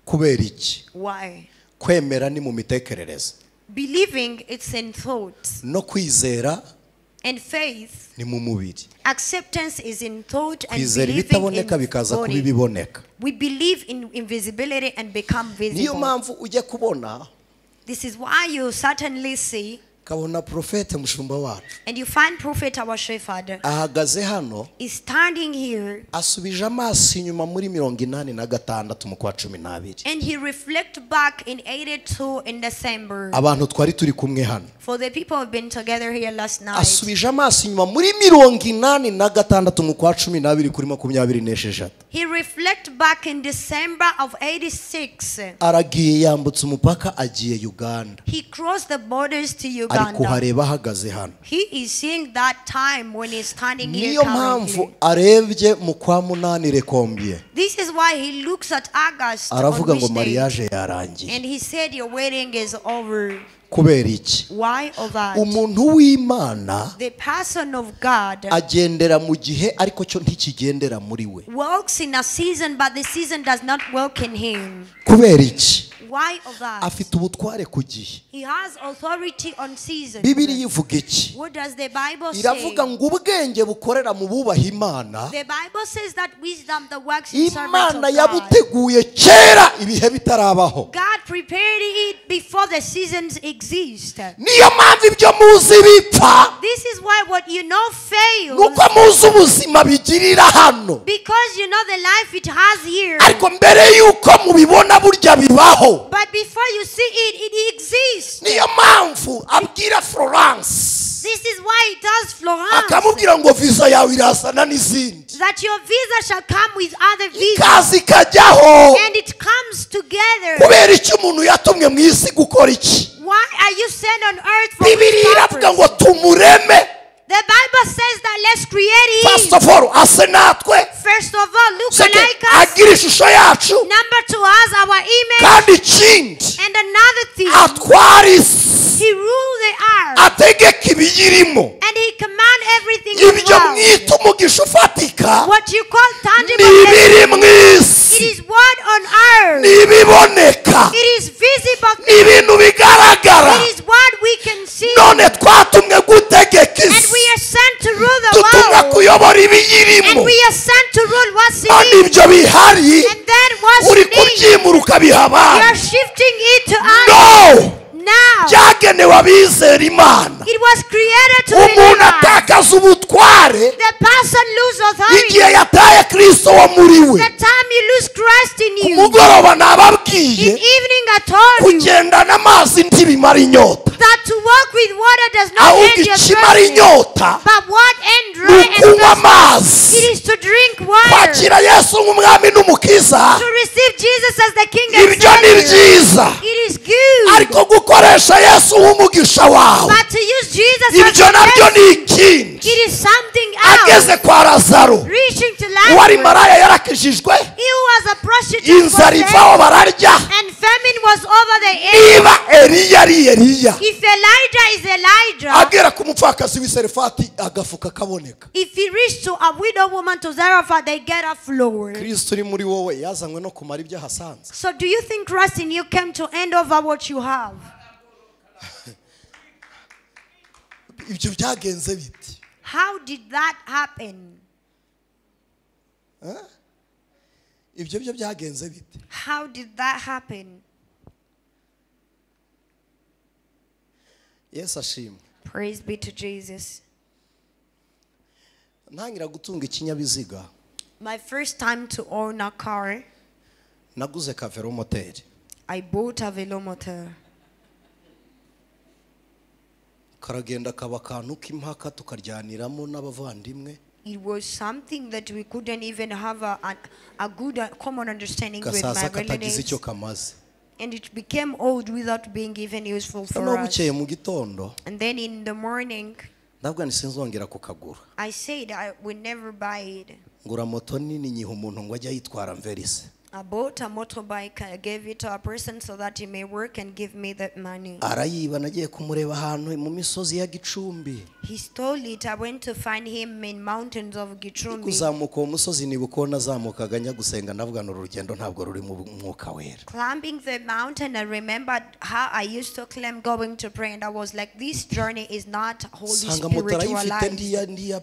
Kubera iki? Why? Kwemera ni mu mitekerereze. Believing, it's in thought. No kwizera And faith, ni mu mubiri. Acceptance is in thought and Kwizera believing ibitaboneka in bikaza kuba body. ibiboneka. We believe in invisibility and become Niyo visible. mpamvu ujya kubona This is why you certainly see kabona profete mushumba wacu and you find Prophet our shepherd ahagaze hano is standing here asubije amaso inyuma muri 86 mu kwa 12. and he reflect back in 82 in December. Abantu twari turi kumwe hano. For the people who have been together here last night. Asubije amaso inyuma muri 86 mu kwa 12 kuri 26. He reflect back in December of 86. Aragiye yambutse umupaka agiye Uganda. He crossed the borders to Ari Uganda. kuhareba ahagaze hano. He is seeing that time when he's standing here Niyo mpamvu currently. arebye mu kwa 8 rekombye. This is why he looks at August on Aravuga ngo which day, mariage yarangiye. and he said your wedding is over. Kubera iki? Why of that? Umuntu w'Imana The person of God agendera mu gihe ariko cyo ntikigendera muri we. walks in a season, but the season does not walk in him. Kubera iki? Why of that? Afite ubutware ku gihe. He has authority on seasons. Bibiliya ivuga iki? What does the Bible say? Iravuga ngo ubwenge bukorera mu bubaha Imana, The Bible says that wisdom that works in servants Imana of God. yabuteguye kera ibihe bitarabaho. God prepared it before the seasons exist. Niyo mpamvu ibyo muzi bipfa, This is why what you know fails, nuko muzi ubuzima bigirira hano. because you know the life it has here. Ariko mbere yuko mubibona burya bibaho. But before you see it, it exists. Niyo mpamvu abwira Florence, This is why it does Florence, akamubwira ngo visa yawe irasana n'izindi, that your visa shall come with other visas, ikaza ikajyaho. and it comes together. Kubera icyo umuntu yatumwe mu isi gukora iki? Why are you sent on earth for which Bibiliya iravuga ngo purpose? tumureme. The Bible says that let's create him. First of all, ase natwe. First of all, look Second, like us. agira ishusho yacu. Number two, has our image. Kandi ikindi, And another thing, atwara isi, he ruled the earth. ategeka ibiyirimo. And he command everything as Ibyo well. mwita umugisha ufatika What you call tangible, ni ibiri mu it isi, is what on earth. ni ibiboneka, It is visible. ni ibintu bigaragara. It is what we can see. None twatumwe gutegeka And isi, we are sent to rule the dutumwa world. kuyobora ibiyirimo. And we are sent to rule what's in None it. ibyo bihari And then what's uri in it, kubyimura ukabiha you abandi. are shifting it to us No! now. Byagenewe abizera Imana. It was created to Umuntu believers. atakaza ubutware The person lose authority. igihe yataye Kristo wo muri we. The time you lose Christ in Ku you. mugoroba In nababwiye evening I told you kugendana amazi ntibimara inyota, that to walk with water does not ahubwo end your ikimara thirsting. inyota But what end ni dry and ukunywa thirsty? amazi. It is to drink water. Kwakira Yesu nk'umwami n'umukiza, To receive Jesus as the King and ibyo ni Savior. byiza, It is good. ariko gukoresha Yesu nk'umugisha wawe, But to use Jesus as ibyo the nabyo blessing, ni ikindi. it is something else. Ageze kwa Lazaro, Reaching to uwari Lazarus, maraya yarakijijwe, he who was a prostitute was inzara there, ivaho bararya. and famine was over the area. Niba Eliya ari Eliya, If Elijah is Elijah, agera ku mupfakazi w'i Sarefati agafuka kaboneka. if he reached to a widow woman to Zarephath, they get a flour. Kristo uri muri wowe yazanywe no kumara ibyo ahasanze. So do you think Christ in you came to end over what you have? Ibyo byagenze biti? How did that happen? Ibyo byo byagenze bite? How did that happen? Yesu ashimwe. Praise be to Jesus. Ntangira gutunga ikinyabiziga, My first time to own a car, naguze ka velomoteri. I bought a velomotor. Karagenda kaba akantu k'impaka tukaryaniramo n'abavandimwe. It was something that we couldn't even have a good common understanding with my Gasaza katagize icyo relatives. kamaze. And it became old without being even useful for Noneho us. bukeye mu gitondo, And then in the morning, ndavuga nti sinzongera kukagura. I said I would never buy it. Ngura moto nini nyiha umuntu ngo ajye ayitwara mverise. I bought a motorbike. I gave it to a person so that he may work and give me that money. Arayiba nagiye kumureba ahantu mu misozi ya Gicumbi. He stole it. I went to find him in mountains of Gicumbi. Kuzamuka uwo musozi nibuka uko nazamukaga njya gusenga ndavuga ngo uru rugendo ntabwo ruri mu mwuka wera. Climbing the mountain, I remembered how I used to climb going to pray, and I was like, this journey is not Holy Sanga moto arayifite spiritualized.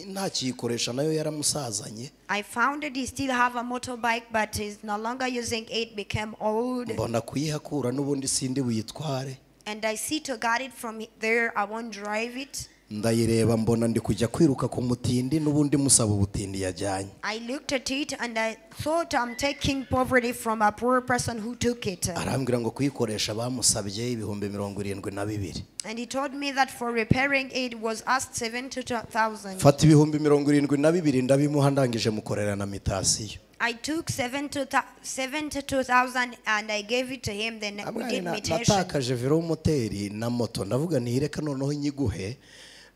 Ntakiyikoresha nayo yaramusazanye. I found that he still have a motorbike, but he's no longer using it, became old. Mbona kuyihakura n'ubundi sindi buyitware. And I see to got it from there, I won't drive it. Ndayireba mbona ndi kujya kwiruka ku mutindi n'ubundi musaba ubutindi yajyanye. I looked at it and I thought I'm taking poverty from a poor person who took it. Arambwira ngo kuyikoresha bamusabye 72,000. And he told me that for repairing it was asked 72,000. Fata 72,000 ndabimuha ndangije mukorera na mitasiyo. I took 72,000 and I gave it to him. Then we did meditation. Natakaje velomoteri na moto ndavuga nti reka noneho nyiguhe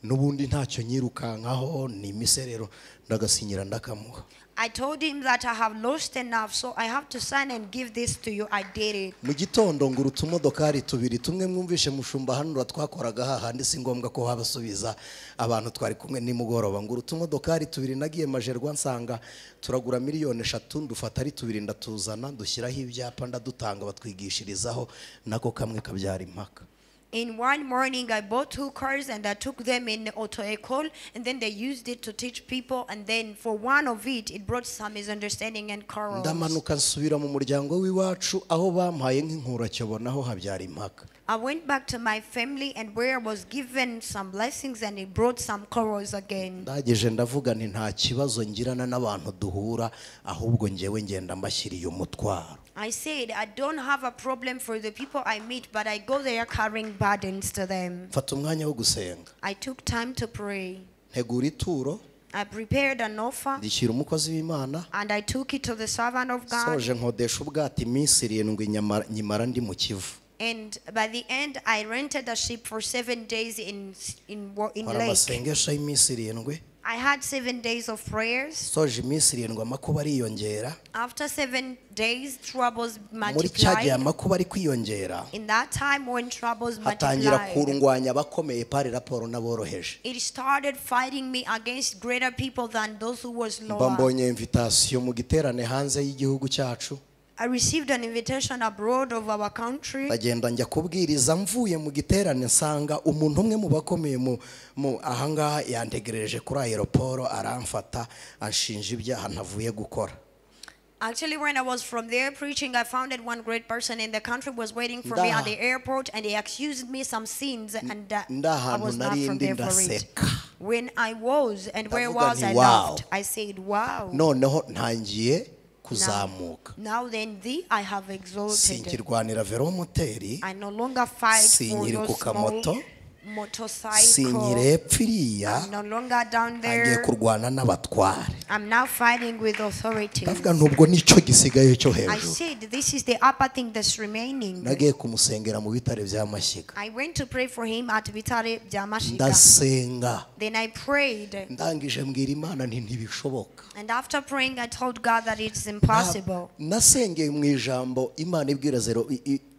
n'ubundi ntacyo nyirukankaho ni imiserero ndagasinyira ndakamuha. I told him that I have lost enough, so I have to sign and give this to you. I did it. Mu gitondo ngura utumodokari tubiri tumwe mwumvishe mushumba hanura twakoraga hahandi si ngombwa ko habasubiza abantu twari kumwe nimugoroba. Ngura utumodokari tubiri nagiye Majerwa nsanga turagura 3 million ndufata ari tubiri ndatuzana dushyiraho ibyapa ndadutanga batwigishirizaho nako kamwe kabyara impaka. In one morning, I bought 2 cars and I took them in auto ecole, and then they used it to teach people. And then for one of it, it brought some misunderstanding and quarrels. Ndamanuka nsubira mu muryango w'iwacu aho bampaye nk'inkuracyobo naho habyara impaka. I went back to my family and where I was given some blessings, and it brought some quarrels again. Ndageje ndavuga nti nta kibazo ngirana n'abantu duhura ahubwo ngewe ngenda mbashyiriye umutwaro. I said I don't have a problem for the people I meet, but I go there carrying burdens to them. Mfata umwanya wo gusenga. I took time to pray. Ntegura ituro. I prepared an offer. Ndishyira umukozi w'Imana. And I took it to the servant of God. Soje nkodesha ubwato iminsi 7 nyimara ndi mu Kivu. And by the end, I rented a ship for 7 days in lake. Amasengesho y'iminsi 7. I had 7 days of prayers. Soje iminsi 7 amakuba ariyongera. After 7 days, troubles Muri cya gihe multiplied. amakuba ari kwiyongera. In that time when troubles Hatangira multiplied, kurungwanya abakomeye pari raporo n'aboroheje. it started fighting me against greater people than those who was lower. Mba mbonye invitation mu giterane hanze y'igihugu cyacu. I received an invitation abroad of our country. Ndagenda njya kubwiriza mvuye mu giterane nsanga umuntu umwe mu bakomeye mu ahangaha yantegereje kuri aeroport aramfata anshinja ibyaha ntavuye gukora. Actually, when I was from there preaching, I found that one great person in the country was waiting for me at the airport, and he accused me some sins, and I was not from there for it. When I was and where was I laughed, I said, wow. Noneho ntangiye kuzamuka. Now then thee I have exalted. Sinkirwanira velomoteri. I no longer fight for your small motorcycle. Sinkire epfiriya. I'm no longer down there. Ngiye kurwana n'abatware. I'm now fighting with authorities. Ndavuga nubwo nico gisigaye cyo hejuru. I said this is the upper thing that's remaining. Nagiye kumusengera mu bitare bya Mashyiga. I went to pray for him at bitare bya Mashyiga. Ndasenga. Then I prayed. Ndangije mbwira Imana nti ntibishoboka. And after praying, I told God that it's impossible. Nasengeye mu ijambo Imana ibwira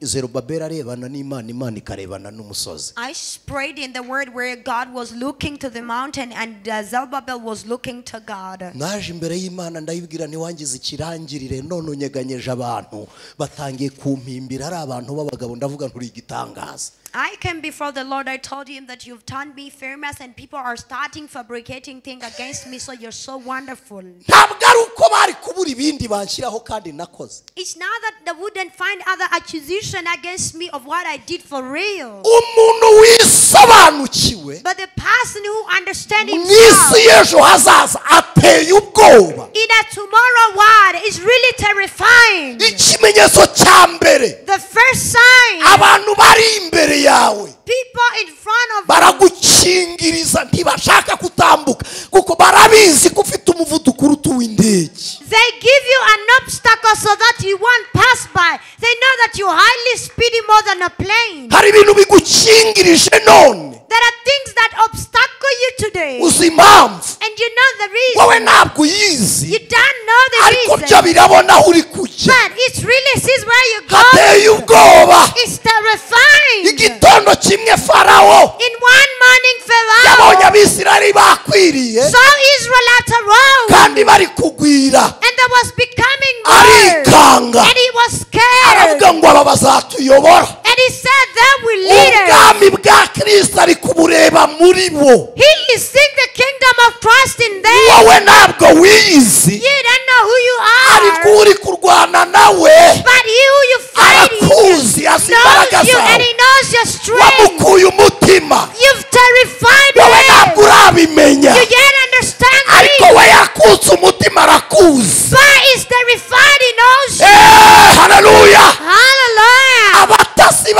Zerubabeli arebana n'Imana, Imana ikarebana n'umusozi. I prayed in the word where God was looking to the mountain and Zerubbabel was looking to God. Naje imbere y'Imana ndayibwira nti wangize ikirangirire none unyeganyeje abantu batangiye kumpimbira ari abantu b'abagabo ndavuga nturi igitangaza. I came before the Lord. I told him that you've turned me famous and people are starting fabricating things against me, so you're so wonderful. Ntabwo ari uko bari kubura ibindi banshyiraho kandi nakoze. It's not that they wouldn't find other accusation against me of what I did for real. Umuntu wisobanukiwe But the person who understands himself mu isi y'ejo hazaza ateye ubwoba. In a tomorrow world is really terrifying. Ikimenyetso cya mbere. The first sign. Abantu bari imbere yawe. People in front of baragukingiriza ntibashaka kutambuka kuko barabizi ko ufite umuvuduko uruta uw'indege. They give you an obstacle so that you won't pass by. They know that you're highly speedy more than a plane. Hari ibintu bigukingirije none. There are things that obstacle you today. Uzi impamvu. And you know the reason. Wowe ntabwo uyizi. You don't know the ariko reason. Byo birabona aho uri kujya. But it really sees where you go. Hateye ubwoba. It's terrifying. Igitondo kimwe Farawo. In one morning Pharaoh. Yabonye Abisirayeli bakwiriye. Saw Israel at a road. Kandi bari kugwira. And there was becoming more. Arikanga. And he was scared. Aravuga ngo aba bazatuyobora. And he said that will lead us. Ubwami bwa Kristo ari kubureba muri bo. He is seeing the kingdom of Christ in them. Wowe ntabwo wiyizi. You don't know who you are. Ariko uri kurwana nawe. But he who you fight arakuzi, azi imbaraga knows you zawe. and he knows your strength. Wamukuye umutima. You've terrified Wowe him. ntabwo urabimenya. You yet understand Ariko me. we yakutse umutima arakuzi. But he's terrified, he knows you. Hallelujah. Hallelujah. Abatasi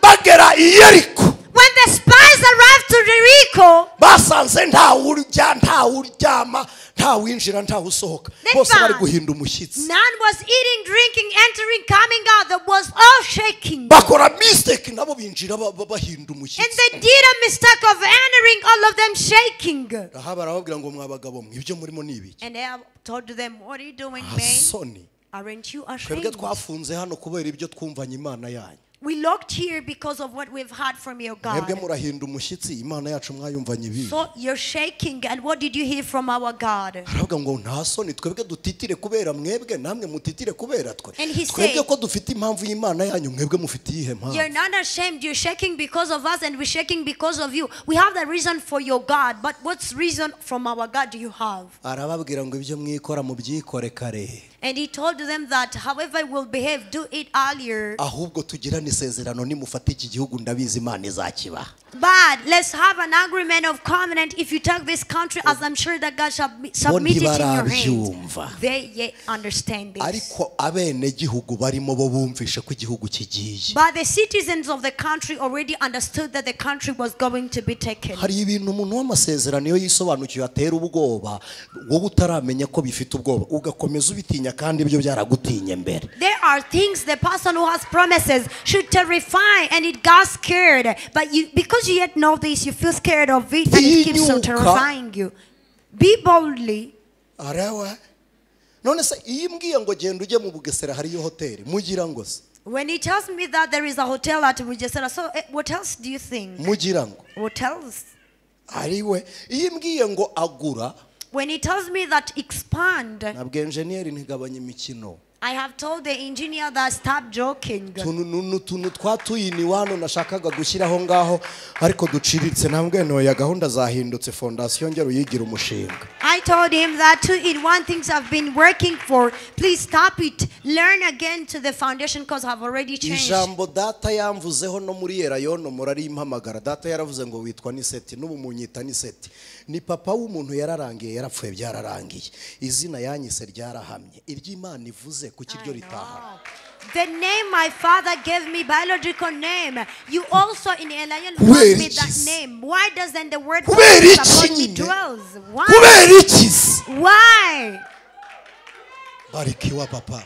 bagera i Yeriko. When the spies arrived to Jericho, basanze nta urya, nta uryama, nta winjira, nta usohoka. Bose bari guhinda umushyitsi. None was eating, drinking, entering, coming out. There was all shaking. Bakora mistake nabo binjira bahinda umushyitsi. And they did a mistake of entering, all of them shaking. Rahabu arababwira ngo mwa bagabo mwe ibyo murimo ni ibiki? And they told them, what are you doing, man? Soni. Aren't you Twebwe ashamed? twafunze hano kubera ibyo twumvanye Imana yanyu. We locked here because of what we've heard from your God. Mwebwe murahinda umushyitsi, Imana yacu mwayumvanye ibi. So you're shaking, and what did you hear from our God? Aravuga ngo nta soni twebwe dutitire kubera mwebwe, namwe mutitire kubera twe. And he Twebwe said, ko dufite impamvu y'Imana yanyu, mwebwe mufite iyihe mpamvu? You're not ashamed. You're shaking because of us, and we're shaking because of you. We have the reason for your God, but what's reason from our God do you have? Arababwira ngo ibyo mwikora mubyikore kare. And he told them that however will behave, do it earlier. Ahubwo tugirane isezerano nimufata iki gihugu ndabizi Imana izakibaha. But let's have an agreement of covenant. If you take this country, as I'm sure that God shall submit it in your hands. They yet understand this. Ariko abenegihugu barimo bo bumvishe ko igihugu kigiye. But the citizens of the country already understood that the country was going to be taken. Hari ibintu umuntu w'amasezerano iyo yisobanukiwe atera ubwoba, wowe utaramenya ko bifite ubwoba ugakomeza ubitinya kandi ibyo byaragutinye mbere. There are things the person who has promises should terrify, and it got scared. But you, because you yet know this, you feel scared of it, and it keeps on terrifying you. Be boldly. Arawa. None se iyi mbwiye ngo genda ujye mu Bugesera hariyo hoteli mugira ngo se. When he tells me that there is a hotel at Bugesera, so what else do you think? Mugira ngo. What else? Ariwe iyi mbwiye ngo agura. When he tells me that expand. Nabwo engineer ntigabanye imikino. I have told the engineer that stop joking. Tuntu twatuyini wano nashakaga gushyiraho ngaho ariko duciritse ntabwo ntoya gahunda zahindutse fondation ngero uyigira umushinga. I told him that 2-in-1 things I've been working for. Please stop it. Learn again to the foundation because I've already changed. Ijambo data yamvuzeho no muri Erayono murari impamagara. Data yaravuze ngo witwa Niseti n'ubu munyita Niseti. Ni papa w'umuntu yararangiye yarapfuye byararangiye. Izina yanyise ryarahamye. Iry'Imana ivuze kuki ryo ritaha. The name my father gave me, biological name. You also in Elion called me that name. Why doesn't the word upon me dwells? Why? Why? Barikiwa papa.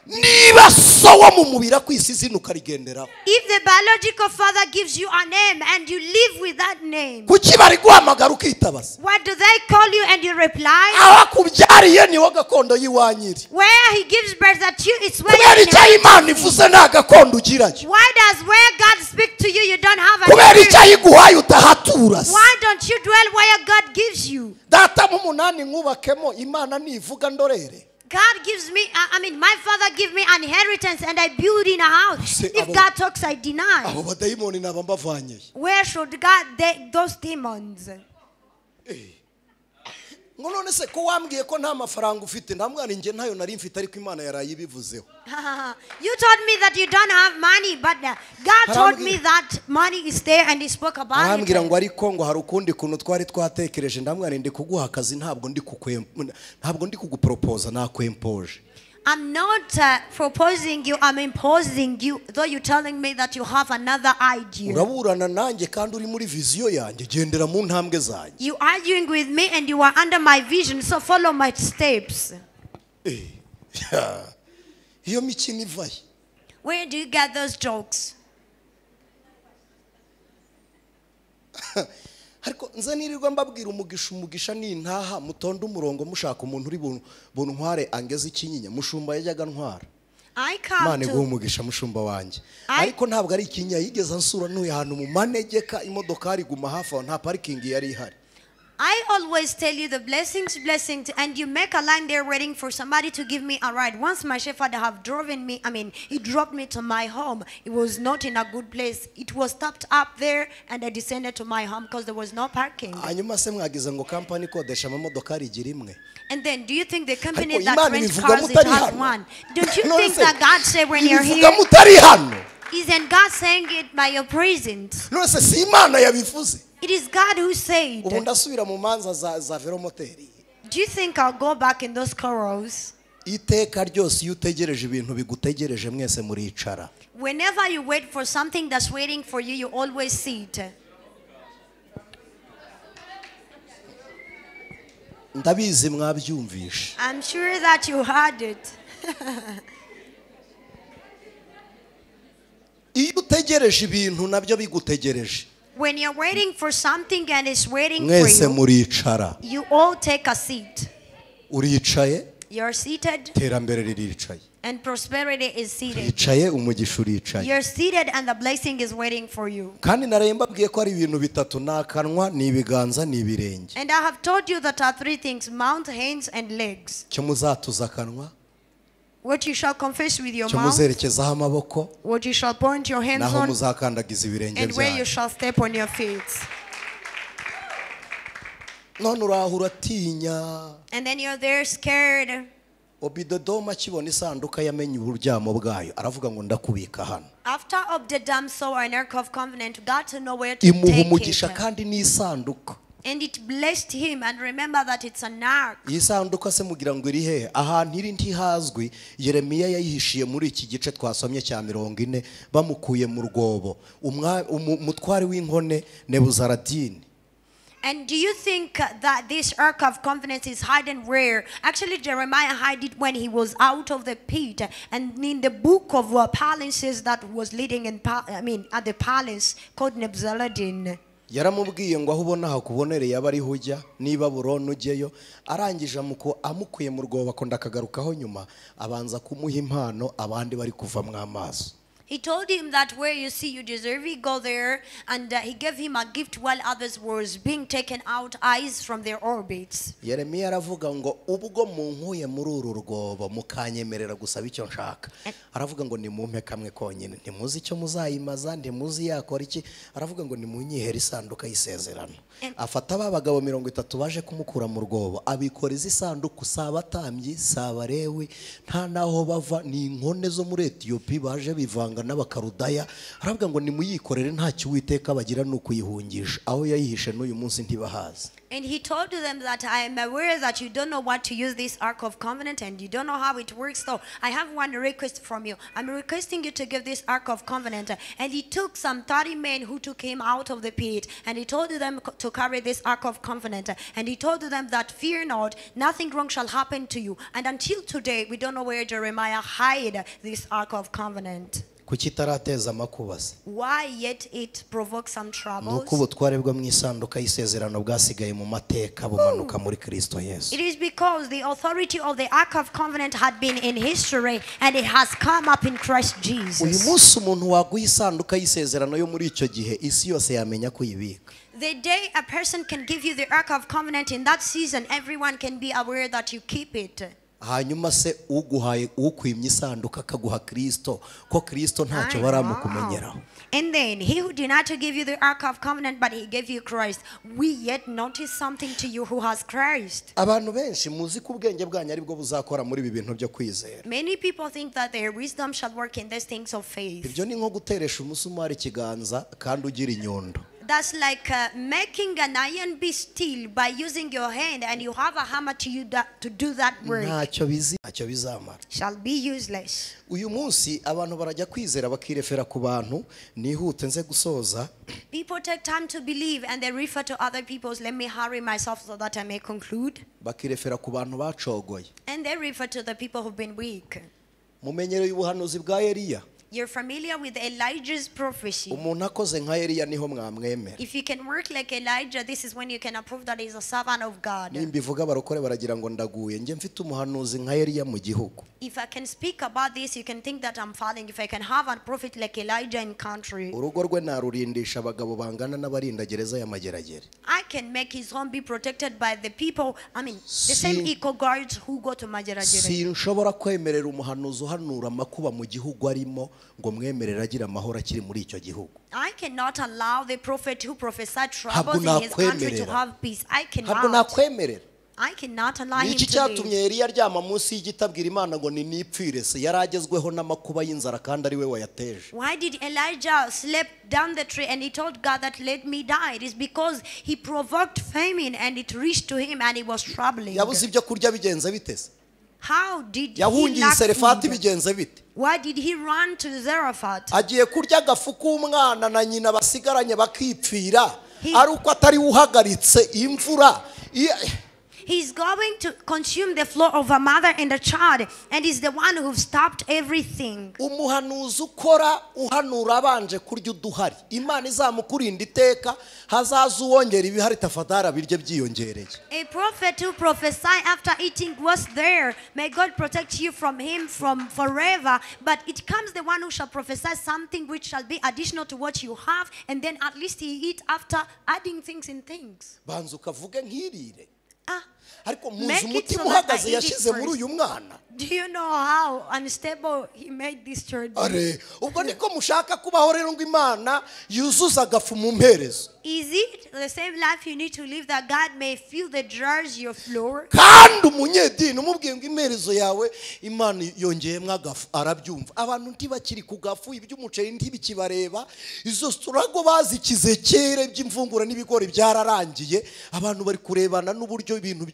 Niba so wo mu mubiri akwisi izina ukarigenderaho. If the biological father gives you a name and you live with that name. Kuki bari guhamagara ukitabasa? What do they call you and you reply? Abakubyariye niwo gakondo y'iwanyiri. Where he gives birth at you, it's where. Kubera icyo Imana ivuze nta gakondo ugirayo. Why does where God speak to you, you don't have a Kubera icyo ayiguhaye utahatura. Why don't you dwell where God gives you? Data mu munani nkubakemo Imana nivuga ndorere. God gives me, I mean, my father give me an inheritance and I build in a house. If God talks, I deny. Where should God take those demons? Ngo none se ko wambwiye ko nta mafaranga ufite ndamwana inge ntayo nari mfite ariko Imana yarayibivuzeho. You told me that you don't have money, but God told me that money is there and he spoke about it. Arambwira ngo ariko ngo hari ukundi kuntu twari twatekereje ndamwana ndi kuguha akazi ntabwo ndi kugupropose nakwempoje. I'm not proposing you, I'm imposing you, though you're telling me that you have another idea. Uraburana nanjye kandi uri muri vision yanjye gendera mu ntambwe zanjye. You arguing with me and you are under my vision, so follow my steps. Iyo mikino ivaye. Where do you get those jokes? Ariko nze nirirwa mbabwira umugisha nintaha mutonde umurongo mushaka umuntu uri buntware angeze ikinyinya mushumba yajyaga ntwara. Imana iguhe umugisha mushumba wanjye. Ariko ntabwo ari ikinyinya yigeze ansura ntuye ahantu mu manegeka imodokari iguma hafi aho nta parikingi yari ihari. I always tell you the blessings, and you make a line there waiting for somebody to give me a ride. Once my shepherd have driven me, he dropped me to my home. It was not in a good place. It was stopped up there, and I descended to my home because there was no parking. And then, do you think the company that rents cars, it has one? Don't you think that God said when you're here? Isn't God saying it by your presence? It is God who said. Do you think I'll go back in those corals? Whenever you wait for something that's waiting for you, you always see it. I'm sure that you heard it. When you're waiting for something and it's waiting for you, you all take a seat. You're seated. And prosperity is seated. You're seated and the blessing is waiting for you. And I have told you that are three things: mouth, hands, and legs. What you shall confess with your mouth, what you shall point your hands on, and where you shall step on your feet. And then you're there scared. After Obededom saw an ark of covenant, got to know where to take it. And it blessed him, and remember that it's an ark. And do you think that this ark of covenant is hidden where? Actually, Jeremiah hid it when he was out of the pit. And in the book of palaces that was leading in, at the palace called Nebuzaradan. Yaramubwiye ngo aho ubona hakubonereye abari hujya niba Babuloni ujyeyo arangije amukuye mu rwobo akunda akagarukaho nyuma abanza kumuha impano abandi bari kuva mu amaso. He told him that where you see you deserve it, go there, and he gave him a gift while others was being taken out eyes from their orbits. Yeremiya aravuga ngo ubwo munkuye muri uru rwobo mukanyemerera gusaba icyo nshaka. Aravuga ngo nimumpe kamwe konyine, ntimuzi icyo muzayimaza, ntimuzi yakora iki. Aravuga ngo nimunyihere isanduka y'isezerano. Afata ba bagabo 30 baje kumukura mu rwobo, abikoreza isanduku, sabatambyi, sabarewi, nta naho bava, ni inkone zo muri Ethiopia baje bivanga n'abakarudaya. Aravuga ngo nimuyikorere ntacyo Uwiteka bagira nukuyihungisha, aho yayihishe n'uyu munsi ntibahazi. And he told them that I am aware that you don't know what to use this Ark of Covenant and you don't know how it works. So I have one request from you. I'm requesting you to give this Ark of Covenant. And he took some 30 men who took him out of the pit, and he told them to carry this Ark of Covenant. And he told them that fear not, nothing wrong shall happen to you. And until today, we don't know where Jeremiah hid this Ark of Covenant. Why yet it provokes some troubles? It is because the authority of the Ark of Covenant had been in history and it has come up in Christ Jesus. The day a person can give you the Ark of Covenant in that season, everyone can be aware that you keep it. Hanyuma se uguhaye ukwimye isanduka akaguha Kristo ko Kristo ntacyo baramukumenyeraho. And then he who did not to give you the Ark of Covenant, but he gave you Christ, we yet notice something to you who has Christ. Abantu benshi muzi ko ubwenge bwanyu ari bwo buzakora muri ibi bintu byo kwizera. Many people think that their wisdom shall work in these things of faith. Ibyo ni nko guteresha umusumari ikiganza kandi ugira inyundo. That's like making an iron be steel by using your hand, and you have a hammer to you that, to do that work. Ntacyo bizamara. Shall be useless. Uyu munsi abantu barajya kwizera bakirefera ku bantu, nihute nze gusoza. People take time to believe and they refer to other people's. Let me hurry myself so that I may conclude. Bakirefera ku bantu bacogoye. And they refer to the people who've been weak. Mumenyereye ubuhanuzi bwa Eliya. You're familiar with Elijah's prophecy. Umuntu akoze nka Eliya niho mwamwemera. If you can work like Elijah, this is when you can approve that he's a servant of God. Nimbivuga barokore baragira ngo ndaguye. Nge mfite umuhanuzi nka Eliya mu gihugu. If I can speak about this, you can think that I'm falling. If I can have a prophet like Elijah in country, urugo rwe narurindisha abagabo bangana n'abarinda gereza ya Mageragere. I can make his home be protected by the people, I mean, the same eco guards who go to Mageragere. Sinshobora kwemerera umuhanuzi uhanura amakuba mu gihugu arimo ngo mwemerera agira amahoro akiri muri icyo gihugu. I cannot allow the prophet who prophesied troubles in his country to have peace. I cannot. Ntabwo nakwemerera. I cannot allow him Niki to cyatumye live. Eliya aryama munsi y'igiti abwira Imana ngo ninipfire se yaragezweho n'amakuba y'inzara kandi ari we wayateje. Why did Elijah sleep down the tree and he told God that let me die? It is because he provoked famine and it reached to him and he was troubling. Yabuze ibyo kurya bigenze bite se? How did he Yahungiye lack Serefati food? bigenze bite? Why did he run to Zarephath? Agiye kurya agafu k'umwana na nyina basigaranye bakipfira ari uko atari uhagaritse imvura. He's going to consume the floor of a mother and a child, and he's the one who stopped everything. Umuhanuzi ukora uhanura abanje kurya uduhari. Imana izamukurinda iteka hazaza uwongera ibihari tafadhara birye byiyongereye. A prophet who prophesied after eating was there. May God protect you from him from forever. But it comes the one who shall prophesy something which shall be additional to what you have, and then at least he eat after adding things in things. Banza ukavuge nkirire. Make Ariko muzi it umutima so that I uhagaze eat it yashize muri first. uyu mwana. Do you know how unstable he made this church? Are ubwo niko mushaka kubaho rero ngo Imana yuzuza agafu mu mperezo. Is it the same life you need to live that God may fill the jars your floor? Kandi umunyedini umubwiye ngo imperezo yawe Imana yongeyemo agafu arabyumva. Abantu ntibakiri ku gafu iby'umuceri ntibikibareba, izo struggle bazikize kera iby'imvungura n'ibigori byararangiye. Abantu bari kurebana n'uburyo ibintu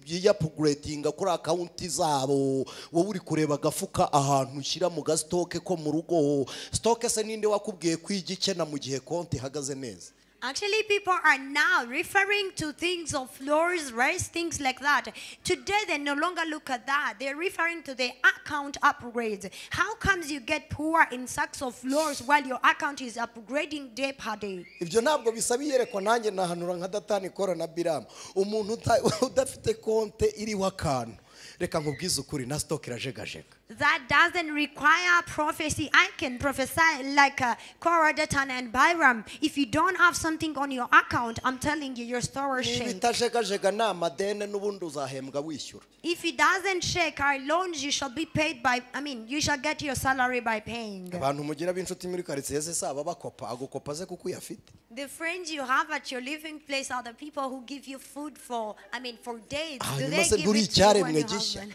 byiyapugretinga kuri account zabo. Wowe uri kureba agafuka ahantu ushyira mu gastoke ko mu rugo. Stoke se ninde wakubwiye kwigikena mu gihe konti ihagaze neza? Actually, people are now referring to things of floors, rice, things like that. Today, they no longer look at that. They're referring to the account upgrades. How comes you get poor in sacks of floors while your account is upgrading day per day? Ibyo ntabwo bisaba iyerekwa nanjye nahanura nka Datani Kora na Biramu. Umuntu udafite konte iriho akantu. Reka nkubwize ukuri na stock irajegajega. That doesn't require prophecy. I can prophesy like Korah, Dathan, and Byram. If you don't have something on your account, I'm telling you, your store will shake. Ibitajegajega ni amadene n'ubundi uzahembwa wishyura. If it doesn't shake, our loans you shall be paid by. I mean, you shall get your salary by paying. Abantu mugira b'inshuti muri quartier ze saba bakopa agukopa ze kuko uyafite. The friends you have at your living place are the people who give you food for, I mean, for days. Do they give it to you when you have one?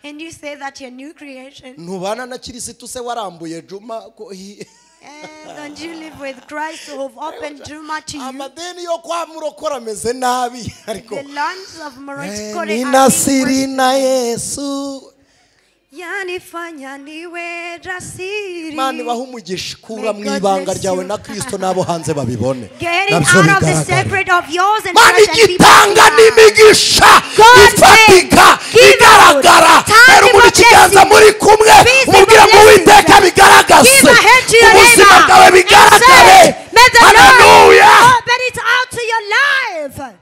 And you say that you're new creation. Ntubana na Kirisitu se warambuye Juma ko Don't you live with Christ who have opened Juma to you? Amadeni yo kwa murokora ameze nabi ariko. The lands of Morokore Ni Nasiri na Yesu. Yanifanya niwe jasiri. Imana ibahe umugisha kura mu ibanga ryawe na Kristo nabo hanze babibone. Get it out of the secret of yours and Imana igitanga n'imigisha ifatika igaragara. Rero muri kiganza muri kumwe umubwira ngo Uwiteka bigaragaze ubuzima bwawe bigaragare. Haleluya. Open it out to your life.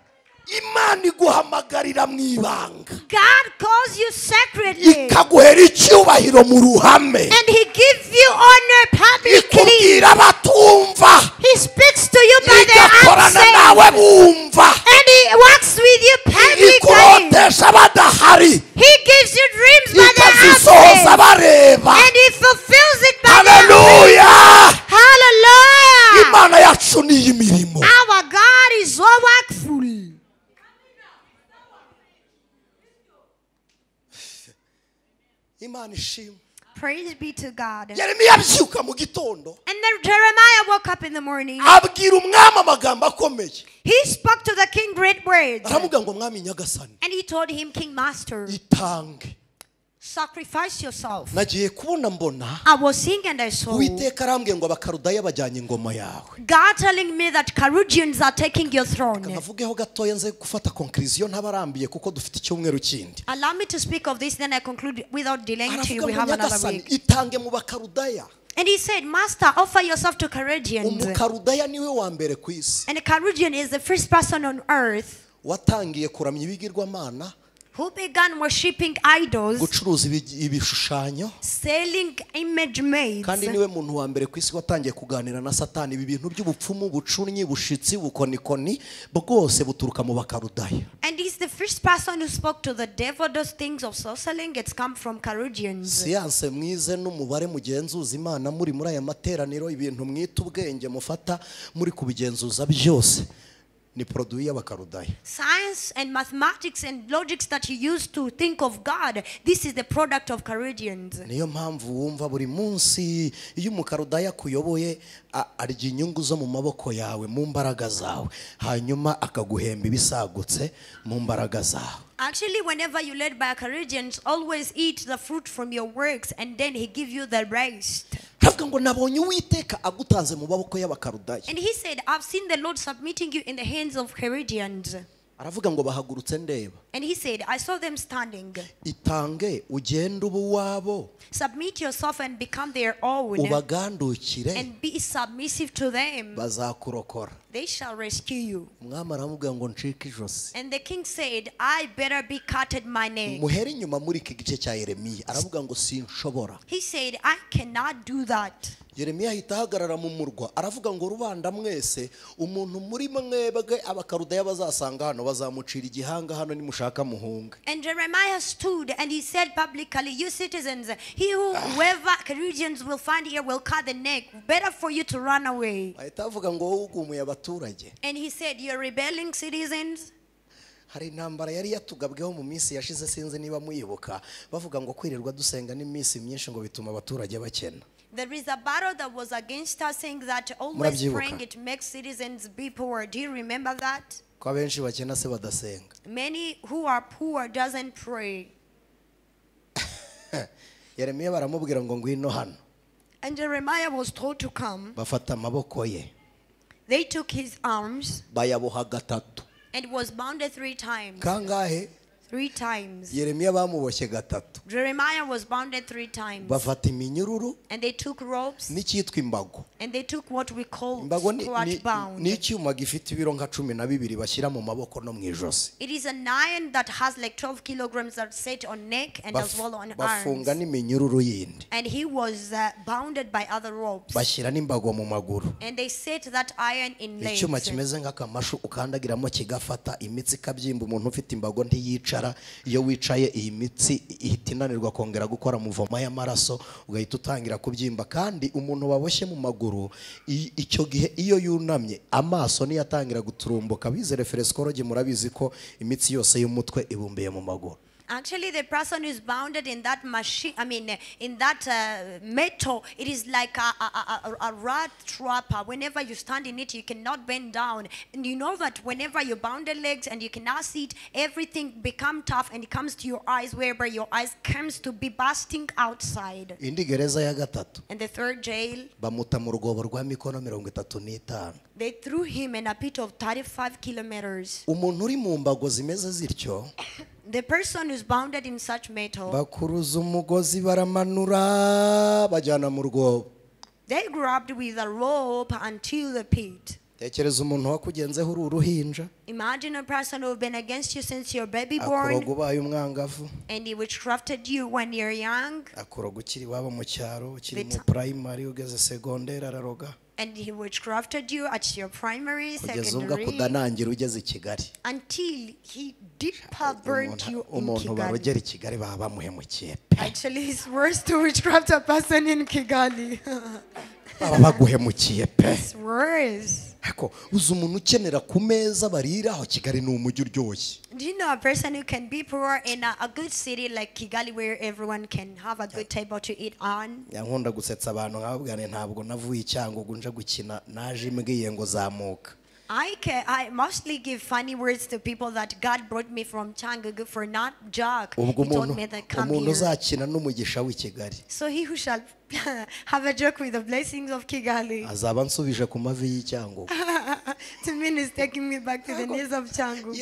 Imana iguhamagarira mu ibanga. God calls you secretly. Ikaguhera icyubahiro mu ruhame. And he gives you honor publicly. Ikubwira batumva. He speaks to you by the Igakorana nawe bumva. And he works with you publicly. Ikurotesha badahari. He gives you dreams by the Ikazisohoza bareba. And he fulfills it by the Hallelujah. Hallelujah. Imana yacu ni imirimo. Our God is so workful. Imana ishimwe. Praise be to God. Yeremiya abyuka mu gitondo. And then Jeremiah woke up in the morning. Abwira umwami amagambo akomeye. He spoke to the king great words. Aramubwira ngo mwami nyagasani. And he told him, King Master, itange. Sacrifice yourself. Nagiye kubona mbona. I was seeing and I saw. Uwiteka arambwiye ngo abakarudaya bajyanye ingoma yawe. God telling me that Karudians are taking your throne. Nkavugeho gatoya nze gufata conclusion ntabarambiye kuko dufite icyumweru kindi. Allow me to speak of this, then I conclude without delaying to you. We have another week. Itange mu bakarudaya. And he said, Master, offer yourself to Chaldeans. Umukarudaya niwe wa mbere ku isi. And a Chaldean is the first person on earth watangiye kuramya ibigirwamana, who began worshipping idols, gucuruza ibishushanyo, selling image maids. Kandi niwe muntu wa mbere ku isi watangiye kuganira na Satani. Ibi bintu by'ubupfumu, bucunnyi, bushitsi, bukonikoni bwose buturuka mu Bakarudaya. And he's the first person who spoke to the devil. Those things of sorceling, it's come from Chaldeans. Siyanse mwize n'umubare mugenzuza Imana muri aya materaniro, ibintu mwita ubwenge mufata muri kubigenzuza byose ni produit y'Abakarudaya. Science and mathematics and logics that you use to think of God, this is the product of Chaldeans. Niyo mpamvu wumva buri munsi iyo umukarudaya kuyoboye arya inyungu zo mu maboko yawe mu mbaraga zawe, hanyuma akaguhemba ibisagutse mu mbaraga zawe. Actually, whenever you led by Chaldeans, always eat the fruit from your works, and then he give you the rest. Aravuga ngo nabonye Uwiteka agutanze mu maboko y'Abakarudaya. And he said, I've seen the Lord submitting you in the hands of Chaldeans. Aravuga ngo bahagurutse ndeba. And he said, I saw them standing. Itange ugende ubu wabo. Submit yourself and become their own. Ubagandukire. And be submissive to them. Bazakurokora. They shall rescue you. Umwami aramubwira ngo ncike ijosi. And the king said, I better be cut my neck. Muhere inyuma muri iki gice cya Yeremiya aravuga ngo sinshobora. He said, I cannot do that. Yeremiya ahita ahagarara mu murwa aravuga ngo rubanda mwese, umuntu muri mwebwe Abakarudaya bazasanga hano bazamucira igihanga hano nimushaka muhunge. And Jeremiah stood and he said publicly, you citizens, he whoever Chaldeans will find here will cut the neck. Better for you to run away. Ahita avuga ngo wowe ugumuye abaturage. And he said, you're rebelling citizens. Hari intambara yari yatugabweho mu minsi yashize, sinzi niba muyibuka, bavuga ngo kwirirwa dusenga n'iminsi myinshi ngo bituma abaturage bakena. There is a battle that was against us, saying that always praying it makes citizens be poor. Do you remember that? Ko abenshi bakena se badasenga. Many who are poor doesn't pray. Yeremiya baramubwira ngo ngwino hano. And Jeremiah was told to come. Bafata amaboko ye. They took his arms. Bayaboha gatatu. And was bounded 3 times. Kangahe? 3 times. Yeremiya bamuboshye gatatu. Jeremiah was bounded 3 times. Bafata iminyururu. And they took ropes. N'icyitwa imbago. And they took what we call imbago squat bound. Ni icyuma gifite ibiro nka 12 bashyira mu maboko no mu ijosi. It is an iron that has like 12 kilograms that set on neck and as well on arms. Bafunga n'iminyururu yindi. And he was bounded by other ropes. Bashyira n'imbago mu maguru. And they set that iron in legs. Icyuma kimeze nk'akamashu ukandagiramo kigafata imitsi ikabyimba. Umuntu ufite imbago ntiyicara. Iyo wicaye iyi mitsi ihita inanirwa kongera gukora muvoma y'amaraso, ugahita utangira kubyimba. Kandi umuntu waboshye mu maguru icyo gihe iyo yunamye amaso niyo atangira guturumbuka. Bize referesikology murabizi ko imitsi yose y'umutwe ibumbiye mu maguru. Actually, the person who is bounded in that machine, I mean, in that metal, it is like a rat trapper. Whenever you stand in it, you cannot bend down. And you know that whenever you bound the legs and you cannot see it, everything becomes tough and it comes to your eyes, whereby your eyes comes to be busting outside. Indi gereza ya gatatu. And the third jail. Bamuta mu rwobo rwa mikono 35. They threw him in a pit of 35 kilometers. Umuntu uri mu mbago zimeze zityo. The person who's bounded in such metal. Bakuruza umugozi baramanura bajyana mu rwobo. They grabbed with a rope until the pit. Tekereza umuntu wakugenzeho uri uruhinja. Imagine a person who been against you since your baby born. Akuroga ubaye umwangavu. And he witchcrafted you when you're young. Akuroga ukiri iwabo mu cyaro, ukiri mu primary ugeze segonderi araroga. And he witchcrafted you at your primary, secondary, until he deeper burnt you in Kigali. Actually, it's worse to witchcraft a person in Kigali. It's worse. Do you know a person who can be poor in a good city like Kigali, where everyone can have a good table to eat on? I mostly give funny words to people that God brought me from Cyangugu for not joke. He told me that come here. So he who shall have a joke with the blessings of Kigali. To me, is taking me back to the knees of Cyangugu.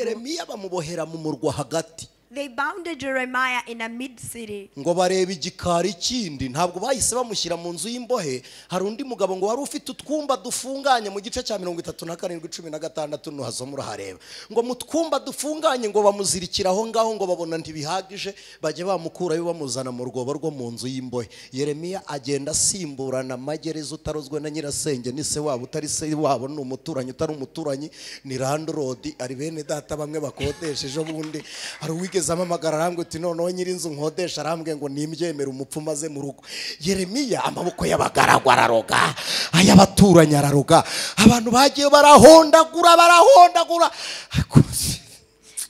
They bounded Jeremiah in a mid-city. Ngo bareba igikari kindi, ntabwo bahise bamushyira mu nzu y'imbohe. Hari undi mugabo ngo wari ufite utwumba dufunganye mu gice cya 37:16 nuhasoma urahareba. Ngo mu twumba dufunganye ngo bamuzirikira aho ngaho, ngo babona ntibihagije bajye bamukurayo bamuzana mu rwobo rwo mu nzu y'imbohe. Yeremiya agenda asimburana amagereza, utarozwe na nyirasenge ni se wabo, utari se wabo ni umuturanyi, utari umuturanyi ni landlord, ari bene data bamwe bakodesheje ubundi. Hari uwigeze amamagara arambwe uti noneho nyirinzu nkodesha arambwe ngo nimbyemere umupfu maze mu rugo. Yeremiya amaboko y'abagaragwa araroga, ay'abaturanyi araroga, abantu bagiye barahondagura barahondagura.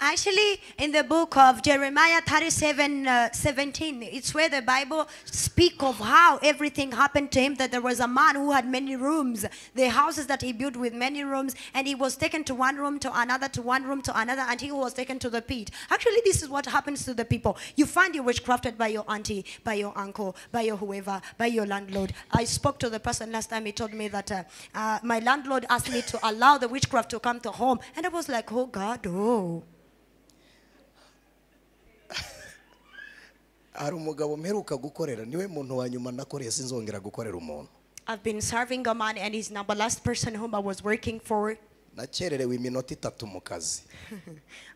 Actually, in the book of Jeremiah 37:17, it's where the Bible speaks of how everything happened to him, that there was a man who had many rooms, the houses that he built with many rooms, and he was taken to one room, to another, to one room, to another, and he was taken to the pit. Actually, this is what happens to the people. You find you witchcrafted by your auntie, by your uncle, by your whoever, by your landlord. I spoke to the person last time. He told me that my landlord asked me to allow the witchcraft to come to home. And I was like, oh God, oh. Hari umugabo mperuka gukorera, niwe muntu wa nyuma nakoreye, sinzongera gukorera umuntu. I've been serving a man and he's now the last person whom I was working for. Nakererewe iminota 3 mu kazi.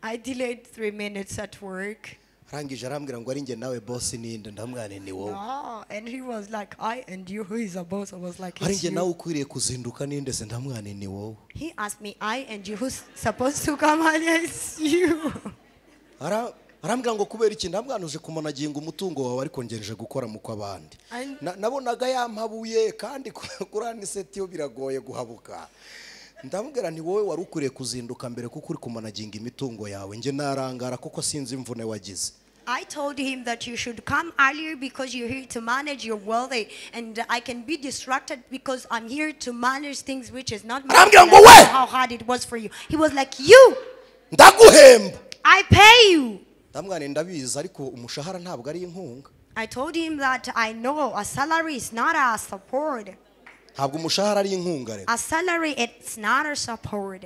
I delayed 3 minutes at work. Arangije arambwira ngo ari nge nawe boss ninde, ndamwana ni wowe. Oh, and he was like, I and you, who is a boss? I was like, ari nge nawe ukwiriye kuzinduka ninde se, ndamwana ni wowe. He asked me, I and you, who's supposed to come and it's you. Arambwira ngo kubera iki, ndamwanuje kumanaginga umutungo wawe ariko ngereje gukora mu kw'abandi. Nabonaga yampabuye kandi kuri aniseti yo biragoye guhabuka. Ndamubwira nti wowe wari ukuriye kuzinduka mbere kuko uri kumanaginga imitungo yawe, nge narangara kuko sinzi imvune wagize. I told him that you should come earlier because you're here to manage your wealth, and I can be distracted because I'm here to manage things which is not my how hard it was for you. He was like, you, ndaguhemba, I pay you. Ndamwana ndabizi ariko umushahara ntabwo ari inkunga. I told him that I know a salary is not a support. Ntabwo umushahara ari inkunga rero. A salary, it's not a support.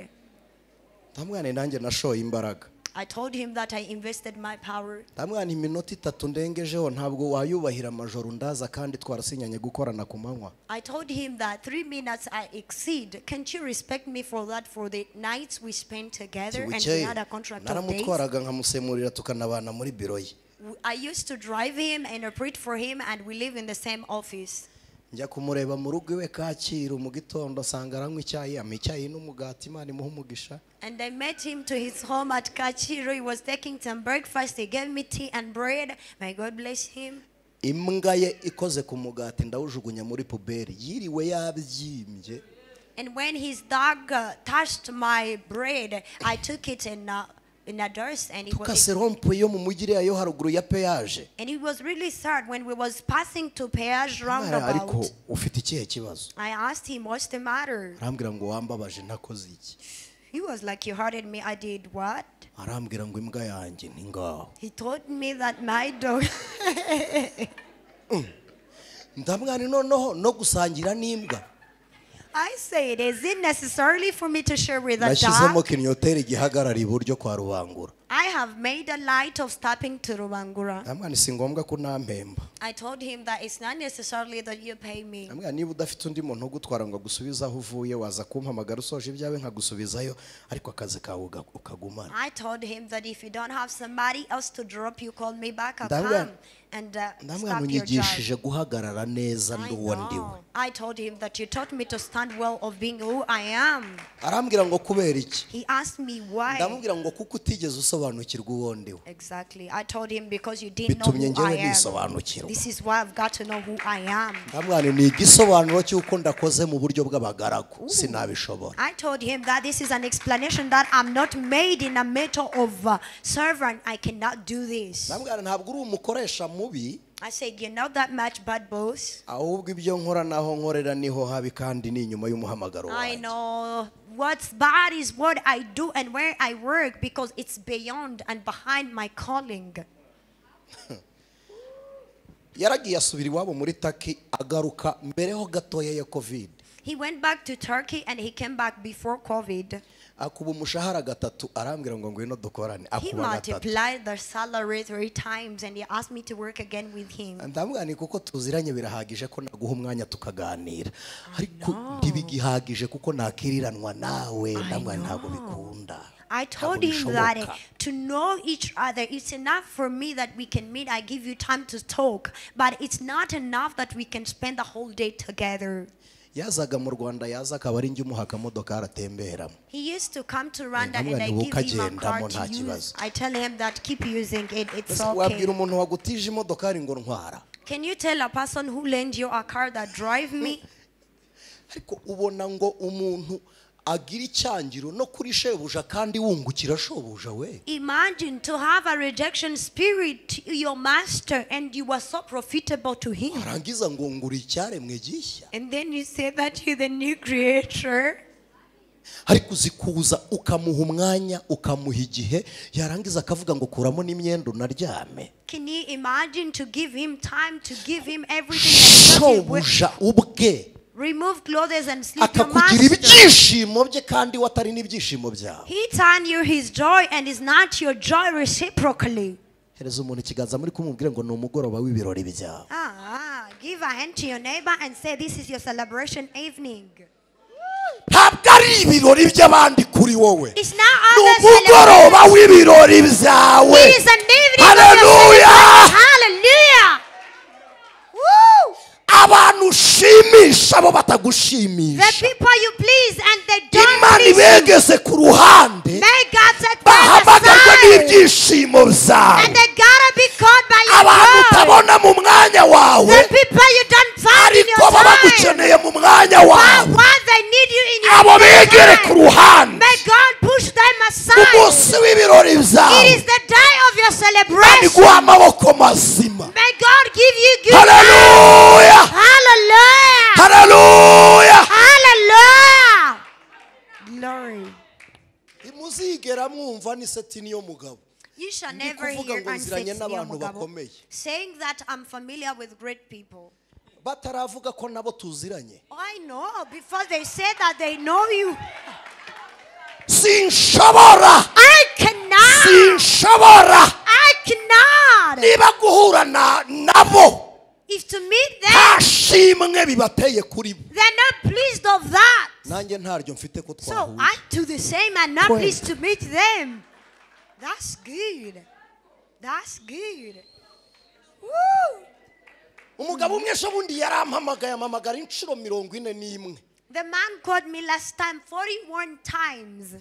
Ndamwana nanjye nashoye imbaraga. I told him that I invested my power. Ndamwana iminota 3 ndengejeho ntabwo wayubahira amajoro ndaza kandi twarasinyanye gukorana ku manywa. I told him that 3 minutes I exceed. Can't you respect me for that, for the nights we spent together and we had a contract of days? Naramutwaraga nkamusemurira tukanabana muri biro ye. I used to drive him and operate for him, and we live in the same office. Njya kumureba mu rugo iwe Kacyiru mu gitondo asanga aranywa icyayi, ampa icyayi n'umugati, Imana imuhe umugisha. And I met him to his home at Kacyiru. He was taking some breakfast. He gave me tea and bread. May God bless him. Imbwa ye ikoze ku mugati ndawujugunya muri puberi, yiriwe yabyimbye. And when his dog touched my bread, I took it in a dust, and it was, and it was really sad when we was passing to Peage roundabout. I asked him, what's the matter? He was like, you hurted me. I did what? He told me that my dog. I said, is it necessarily for me to share with a dog? I have made a light of stopping to Rubangura. I told him that it's not necessarily that you pay me. I told him that if you don't have somebody else to drop you, call me back. I'll come and stop your job. I told him that you taught me to stand well of being who I am. He asked me why. Exactly. I told him because you didn't know who I am. This is why I've got to know who I am. I told him that this is an explanation that I'm not made in a matter of servant. I cannot do this. I said, you're not that much bad boss. I know what's bad is what I do and where I work, because it's beyond and behind my calling. He went back to Turkey and he came back before COVID. Akuba umushahara gatatu arambwira ngo ngwino dukorane. He multiplied the salary 3 times and he asked me to work again with him. Ndamubwira ni kuko tuziranye birahagije ko naguha umwanya tukaganira. Ariko ntibigihagije kuko nakiriranwa nawe ndamubwira ntago bikunda. I told him that to know each other, it's enough for me that we can meet. I give you time to talk, but it's not enough that we can spend the whole day together. Yazaga mu Rwanda yaza akaba ari njye umuha akamodoka aratemberamo. He used to come to Rwanda and I give him a car to use. I tell him that keep using it, it's okay. Wabwira umuntu wagutije imodokari ngo ntwara. Can you tell a person who lend you a car that drive me? Ariko ubona ngo umuntu agira icyangiro no kuri shebuja kandi wungukira shobuja we. Imagine to have a rejection spirit to your master and you were so profitable to him. Arangiza ngo ngura icyaremwe gishya. And then you say that you're the new creator. Ariko uzikuza ukamuha umwanya ukamuha igihe yarangiza akavuga ngo kuramo n'imyenda unaryame. Can you imagine to give him time, to give him everything? Shobuja ubwe. Remove clothes and sleep your master. Akakugira ibyishimo bye kandi watari n'ibyishimo byawe. He turned you his joy and is not your joy reciprocally. Hereza umuntu ikiganza muri kumubwira ngo ni umugoroba w'ibirori byawe. Give a hand to your neighbor and say this is your celebration evening. Ntabwo ari ibirori by'abandi kuri wowe. It's not others. Ni umugoroba w'ibirori byawe. It is an evening. Hallelujah. Hallelujah. Woo! Abantu ushimisha abo batagushimisha. The people you please and they don't Imana please you. ibegeze ku ruhande. May God set them Bahamagarwe aside. n'ibyishimo byawe. And they gotta be caught by your Abantu joy. utabona mu mwanya wawe. The people you don't find in Ariko your baba time. bagukeneye mu mwanya wawe. But why they need you in your Abo begere ku time. ruhande. May God push them aside. Umunsi w'ibirori byawe. It is the day of your Imana celebration. iguha amaboko mazima. May God give you good. Hallelujah. Hallelujah. Hallelujah. Hallelujah. Glory. Imuzigera mwumva ni seti niyo mugabo. You shall never hear Anicet Niyomugabo saying that I'm familiar with great people. Bataravuga ko nabo tuziranye. I know before they say that they know you. Sinshobora. I cannot. Sinshobora. I cannot. Niba guhura na nabo. If to meet them, they're not pleased of that. So I do the same and not pleased to meet them. That's good. That's good. Woo! The man called me last time 41 times.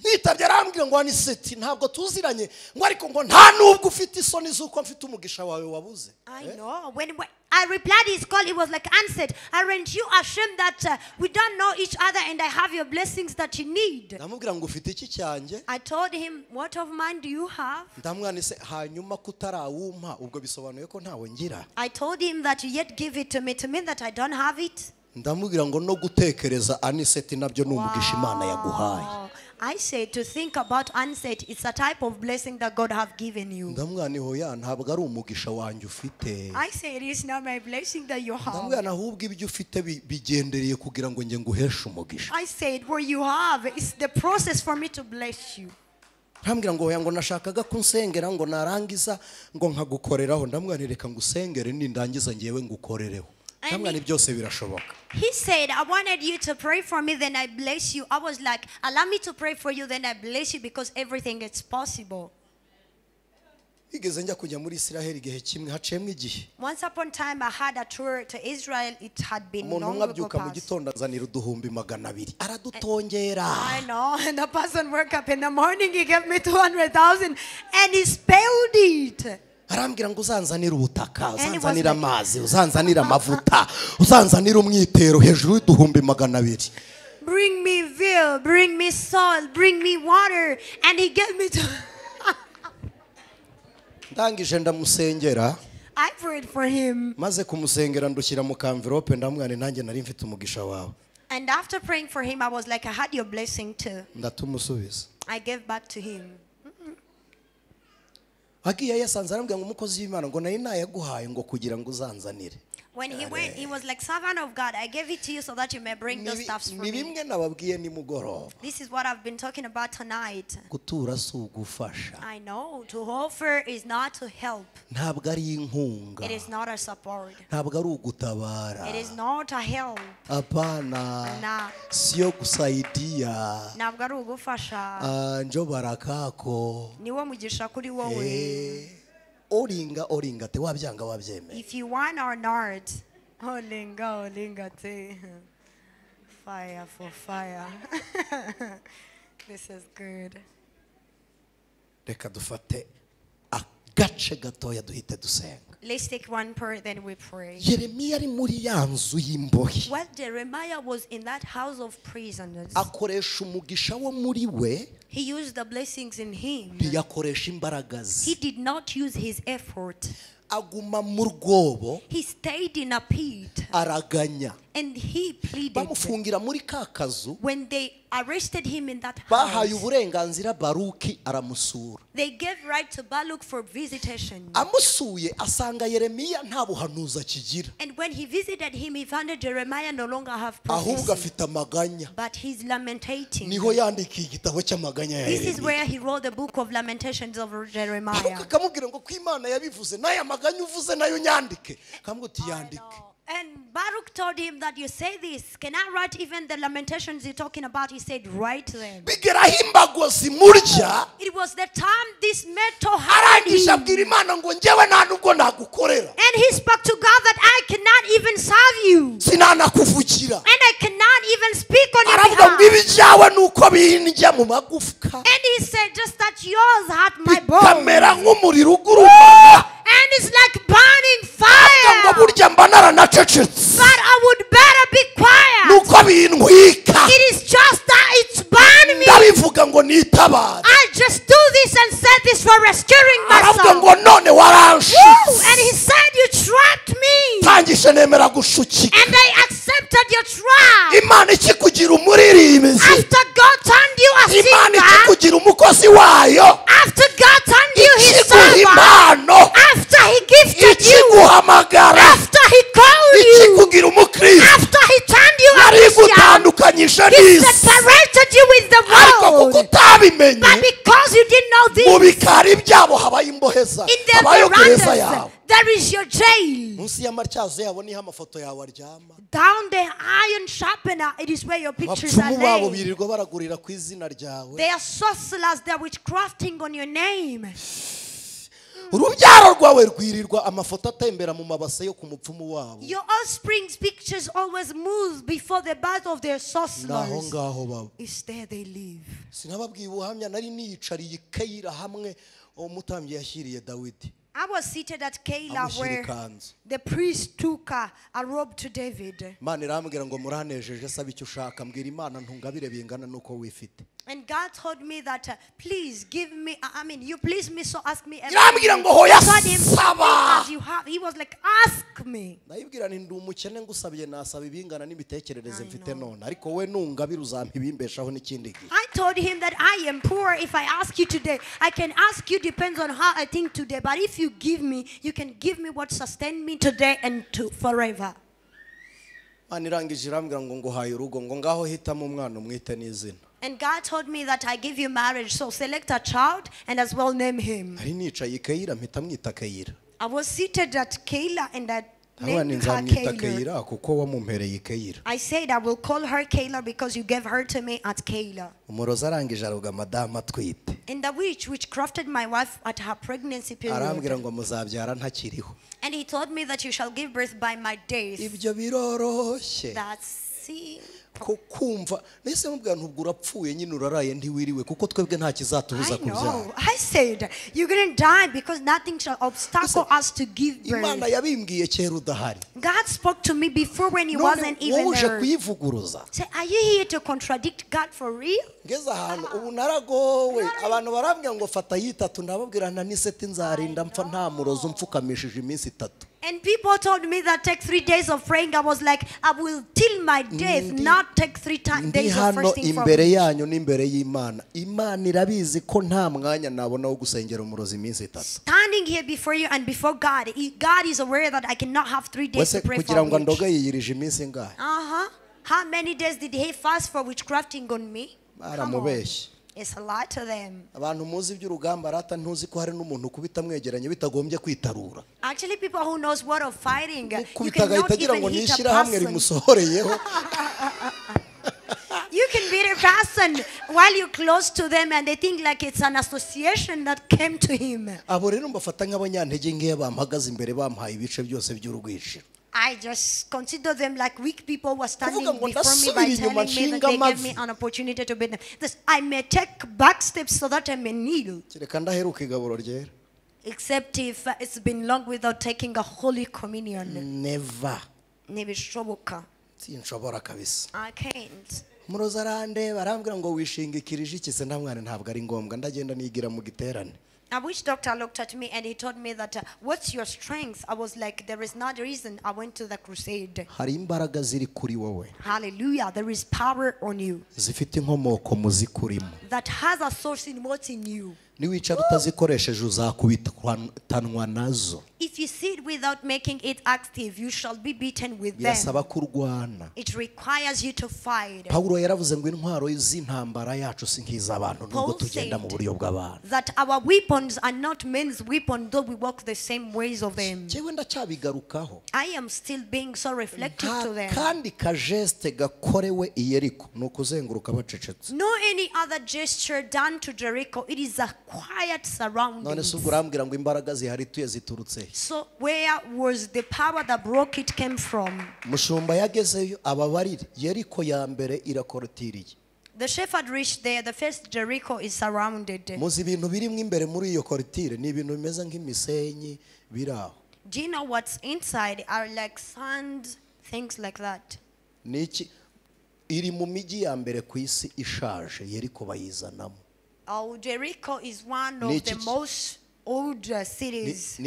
I know. When I replied his call, it was like, answered, aren't you ashamed that we don't know each other and I have your blessings that you need? I told him, what of mine do you have? I told him that you yet give it to me, to mean that I don't have it. Ndamubwira ngo no gutekereza Anicet nabyo ni umugisha Imana yaguhaye. I say to think about Anicet, it's a type of blessing that God have given you. Ndamubwira ni hoya ntabwo ari umugisha wanjye ufite. I say it is not my blessing that you have. Ndamubwira ahubwo ibyo ufite bigendereye kugira ngo nge nguheshe umugisha. I said what you have is the process for me to bless you. Ntambwira ngo hoya ngo nashakaga kunsengera ngo narangiza ngo nkagukoreraho. Ndamubwira reka ngusengere nindangiza ngewe ngukorereho. He said, I wanted you to pray for me, then I bless you. I was like, allow me to pray for you, then I bless you, because everything is possible. Once upon time, I had a tour to Israel. It had been long ago past. I know. And the person woke up in the morning, he gave me 200,000 and he spelled it. Arambwira ngo uzanzanira ubutaka, uzanzanira amazi, uzanzanira amavuta, uzanzanira umwitero hejuru y'uduhumbi 200. Bring me veil, bring me salt, bring me water, and he gave me to. Ndangije ndamusengera. I prayed for him. Maze kumusengera ndushyira mu envelope ndamwana nanjye nari mfite umugisha wawe. And after praying for him, I was like, I had your blessing too. Ndatumusubiza. I gave back to him. Agiye yasanze arambwira ngo umukozi w'Imana ngo nari nayaguhaye ngo kugira ngo uzanzanire. When he went, he was like, servant of God, I gave it to you so that you may bring those stuffs for me. This is what I've been talking about tonight. I know, to offer is not to help. It is not a support. It is not a help. Hapana. Sio kusaidia. Ntabwo ari ugufasha. Njo barakako. Niwo mugisha kuri wowe. Oringa oringa te wabyanga wabyemeye. If you want or not. Olinga olinga te. Fire for fire. This is good. Reka dufate agace gatoya duhite dusenga. Let's take one prayer, then we pray. Yeremiya ari muri ya nzu y'imbohe. While Jeremiah was in that house of prisoners, akoresha umugisha wo muri we. He used the blessings in him. Ntiyakoresha imbaraga ze. He did not use his effort. Aguma mu rwobo. He stayed in a pit. Araganya. And he pleaded. Bamufungira muri ka kazu. When they arrested him in that house, bahaye uburenganzira Baruki aramusura. They gave right to Baruch for visitation. Amusuye asanga Yeremiya nta buhanuzi akigira. And when he visited him, he found that Jeremiah no longer have prophecy. Ahubwo afite amaganya. But he's lamentating. Niho yandikiye igitabo cy'amaganya ya Yeremiya. This is where he wrote the book of Lamentations of Jeremiah. Baruch akamubwira ngo ko Imana yabivuze n'aya maganya uvuze nayo nyandike. Akamubwira uti yandike. And Baruch told him that you say this. Can I write even the lamentations you're talking about? He said, write them. It was the time this metal happened. And he spoke to God that I cannot even serve you. And I cannot even speak on your behalf. And he said, just that yours had my bone. And it's like burning fire. But I would better be quiet. It is just that it's burning me. I just do this and said this for rescuing myself. And he said, you trapped me. And I accepted your trap. After God turned you a singer, after God turned you his servant, after he gifted you, after he called you, after he turned you a Christian, he separated you with the world. But because you didn't know this, in their verandas, there is your jail. Down the iron sharpener, it is where your pictures are laid. They are sorcerers, they are witchcrafting on your name. Urubyaro rwawe rwirirwa amafoto atembera mu mabase yo ku mupfumu wabo. Your offspring's pictures always move before the birth of their sorcerers. Naho ngaho baba. It's there they live. Sinababwiye ubuhamya nari niyicariye Keyila hamwe umutambyi yashyiriye Dawidi. I was seated at Keilah where the priest took a robe to David. Imana irambwira ngo muranejeje saba icyo ushaka mbwira Imana ntungabire bingana nuko wifite. And God told me that please give me, I mean, you please me, so ask me everything. Irambwira ngo hoya saba. As you have, he was like, ask me. Ndayibwira nti ndi umukene ngusabye nasaba ibingana n'imitekerereze mfite none ariko we nungabire uzampa ibimbeshaho n'ikindi gihe. I told him that I am poor. If I ask you today, I can ask you depends on how I think today, but if you give me, you can give me what sustained me today and to forever. Anirangije irambwira ngo nguhaye urugo ngo ngaho hitamo umwana umwite n'izina. And God told me that I give you marriage, so select a child and as well name him. Nari nicaye Keyila mpita mwita Keyila. I was seated at Keilah and I named her Keilah. Kuko wamumpereye Keyila. I said I will call her Keilah because you gave her to me at Keilah. Umurozi arangije aroga madamu atwite. And the witch which crafted my wife at her pregnancy period. Arambwira ngo muzabyara ntakiriho. And he told me that you shall give birth by my days. Ibyo biroroshye. That's see. Ko kumva nese mubwira ntubwo urapfuye nyine uraraye ntiwiriwe kuko twebwe nta kizatubuza kubyara. I said you're going to die because nothing shall obstacle us to give birth. Imana yabimbwiye kera udahari. God spoke to me before when he wasn't even there. Kuyivuguruza. Say, are you here to contradict God for real? Ngeze ahantu ubu naragowe abantu barambwira ngo fata yitatu ndababwira nta niseti nzarinda mpfa nta murozo mfukamishije iminsi itatu. And people told me that take 3 days of praying. I was like, I will till my death not take 3 days of fasting for imbere yanyu n'imbere y'Imana. Imana irabizi ko nta mwanya nabona wo gusengera umurozi iminsi itatu. Standing here before you and before God, God is aware that I cannot have 3 days to pray for. Kugira ngo ndoga yiyirije iminsi ingahe? How many days did he fast for witchcrafting on me? Baramubeshye. It's a lot to them. Abantu muzi by'urugamba rata ntuzi ko hari n'umuntu kubita mwegeranye bitagombye kwitarura. Actually, people who knows what of fighting, you cannot even hit a person. You can beat a person while you're close to them and they think like it's an association that came to him. Abo rero mbafata nk'abanyantege nkeya bampagaze imbere bampaye ibice byose by'urwishiro. I just consider them like weak people who are standing before me by telling me that they gave me an opportunity to beat them. This, I may take back steps so that I may kneel. Except if it's been long without taking a holy communion. Never. I can't. A witch doctor looked at me and he told me that, what's your strength? I was like, there is not a reason. I went to the crusade. Hallelujah. There is power on you. That has a source in what's in you. If you sit without making it active, you shall be beaten with them. It requires you to fight. Paul said that our weapons are not men's weapons, though we walk the same ways of them. I am still being so reflective to them. No any other gesture done to Jericho. It is a quiet surrounding. So where was the power that broke it came from? The shepherd reached there. The first Jericho is surrounded. Do you know what's inside? Are like sand, things like that. Oh, Jericho is one of the most old cities.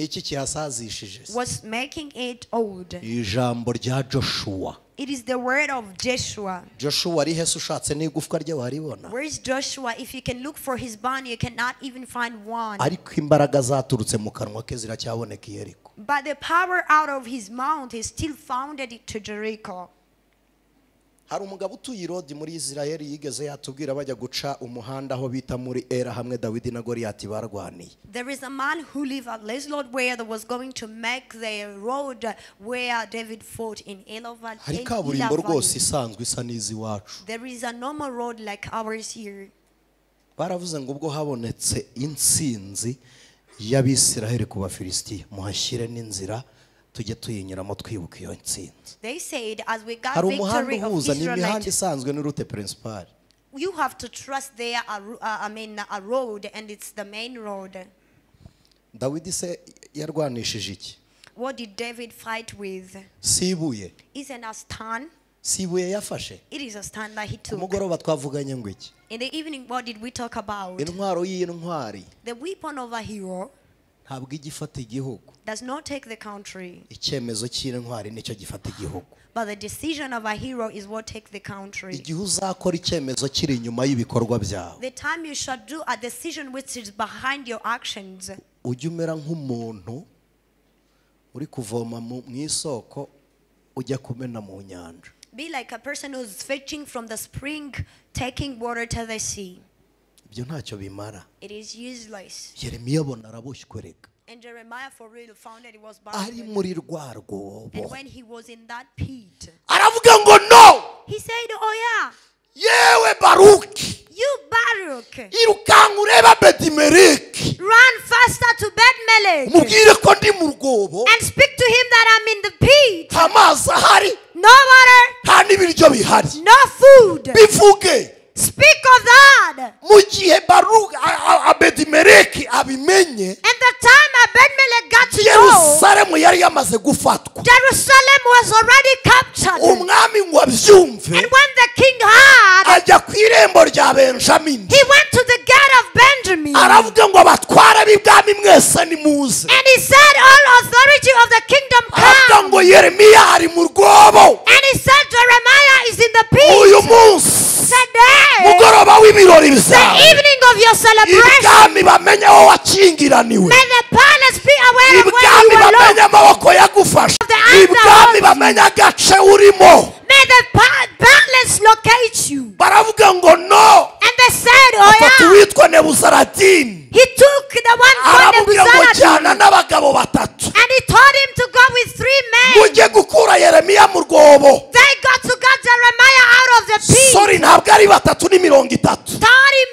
What's making it old? It is the word of Joshua. Where is Joshua? If you can look for his bone, you cannot even find one. But the power out of his mouth is still founded to Jericho. Hari umugabo utuye Irodi muri Israel yigeze yatubwira bajya guca umuhanda aho bita muri Era hamwe Dawidi na Goliath barwaniye. There is a man who lived at Leslod where there was going to make the road where David fought in Ela Valley. Hari kaburimbo rwose isanzwe isa n'izi wacu. There is a normal road like ours here. Baravuze ngo ubwo habonetse intsinzi y'Abisiraheli ku Bafilisitiya muhashyire n'inzira tujye tuyinyuramo twibuka iyo ntsinzi. They said as we got victory of Israelites, you have to trust there a road, and it's the main road. Dawidi se yarwanishije iki? What did David fight with? Si ibuye. Isn't a stone? Si ibuye yafashe. It is a stone that he took. Kumugoroba twavuganye ngo iki? In the evening, what did we talk about? Intwaro y'intwari. The weapon of a hero ntabwo igifata igihugu. Does not take the country. Icyemezo cy'intwari nicyo gifata igihugu. But the decision of a hero is what takes the country. Igihe uzakora icyemezo kiri inyuma y'ibikorwa byawe. The time you shall do a decision which is behind your actions. Ujye umera nk'umuntu uri kuvoma mu isoko ujya kumena mu nyanja. Be like a person who's fetching from the spring, taking water to the sea. Ibyo ntacyo bimara. It is useless. Yeremiya abona araboshywe reka. And Jeremiah for real found that he was bound. Ari muri rwa rwobo. And when he was in that pit, aravuga ngo no. He said, oh yeah. Yewe Baruki. You Baruch. Irukanka urebe Abedimeleki. Run faster to Bedmelech. Mubwire ko ndi mu rwobo. And speak to him that I'm in the pit. Nta mazi ahari. No water. Nta n'ibiryo bihari. No food. Bivuge. Speak of that. Mu gihe Baruch Abedimeleki abimenye. And the time Abedimelech got to know. Yerusalemu yari yamaze gufatwa. Jerusalem was already captured. Umwami ngo abyumve. And when the king heard, ajya ku irembo rya Benjamin. He went to the gate of Benjamin. Aravuga ngo abatware b'ibwami mwese nimuze. And he said, all authority of the kingdom come. Aravuga ngo Yeremiya ari mu rwobo. And he said, Jeremiah is in the pit. Uyu munsi Today, mugoroba w'ibirori byawe, the evening of your celebration, ibwami bamenye aho wakingiraniwe. May the palace be aware of where Ibwami you are bamenye amaboko yagufashe. Ibwami bamenye agace urimo. May the palace locate you. Baravuga ngo no. And they said, oh yeah. Uwitwa Nebuzaradini. He took the one called Nebuzaradini. N'abagabo batatu. And he told him to go with 3 men. Mujye gukura Yeremiya mu rwobo. They got to get Jeremiah out of the pit. Sorry, ntabwo ari batatu ni 30. 30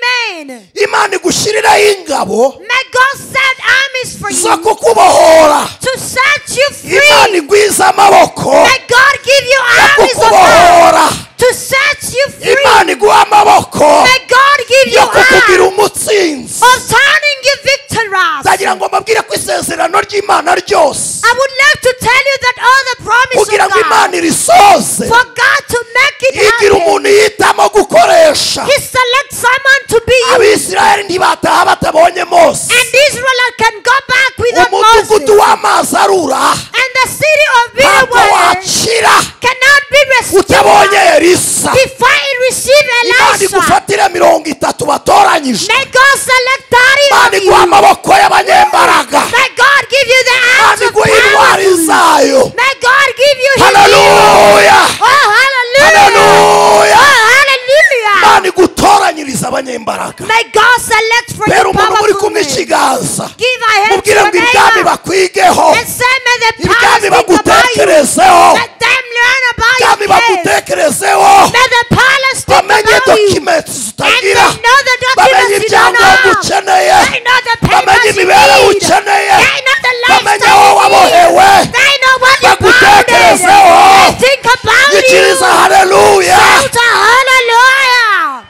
men. Imana igushyiriraho ingabo. May God send armies for you. Zo kukubohora. To set you free. Imana igwiza amaboko. May God give you armies of kukubohora. To set you free. Imana iguha amaboko. May God give you yo kukugira arms umutsinzi. of turning you victorious. Ndagira ngo mbabwire ko isezerano ry'Imana ryose. I would like to tell you that all the promise of kugira ngo God, Imana irisoze, for God to make it igira happen, umuntu yitamo gukoresha. He selects someone to be you. Abisirayeli ntibataha batabonye Mose. And Israel can go back without Moses. Umudugudu w'amazi arura. And the city of bitter water wakira cannot be rescued utabonye Elisa. before it receive Imana Elisha. igufatire 30 batoranyije. May God select 30 Imana of iguha you. amaboko y'abanyembaraga. May God give you the arms Imana of iguha intwari power. zayo. May God give you his Hallelujah. Oh, hallelujah. Hallelujah. Oh, hallelujah. Imana igutoranyiriza abanyembaraga. May God select for you Rero umuntu muri powerful kumwe men. ikiganza, Give a hand to mubwire your ngo ibwami neighbor bakwigeho, and say, may the ibwami palace think about you. bagutekerezeho, Let them learn about ibwami your case. bagutekerezeho, May the palace think bamenye about you. documents And utagira, they know the bamenye documents you don't ibyangombwa have. ukeneye, They know the bamenye papers you imibereho need. ukeneye, They know the bamenye lifestyle aho you wabohewe, need. They know what you bounded. bagutekerezeho. They think about you. Nyikiriza haleluya. Shout a hallelujah.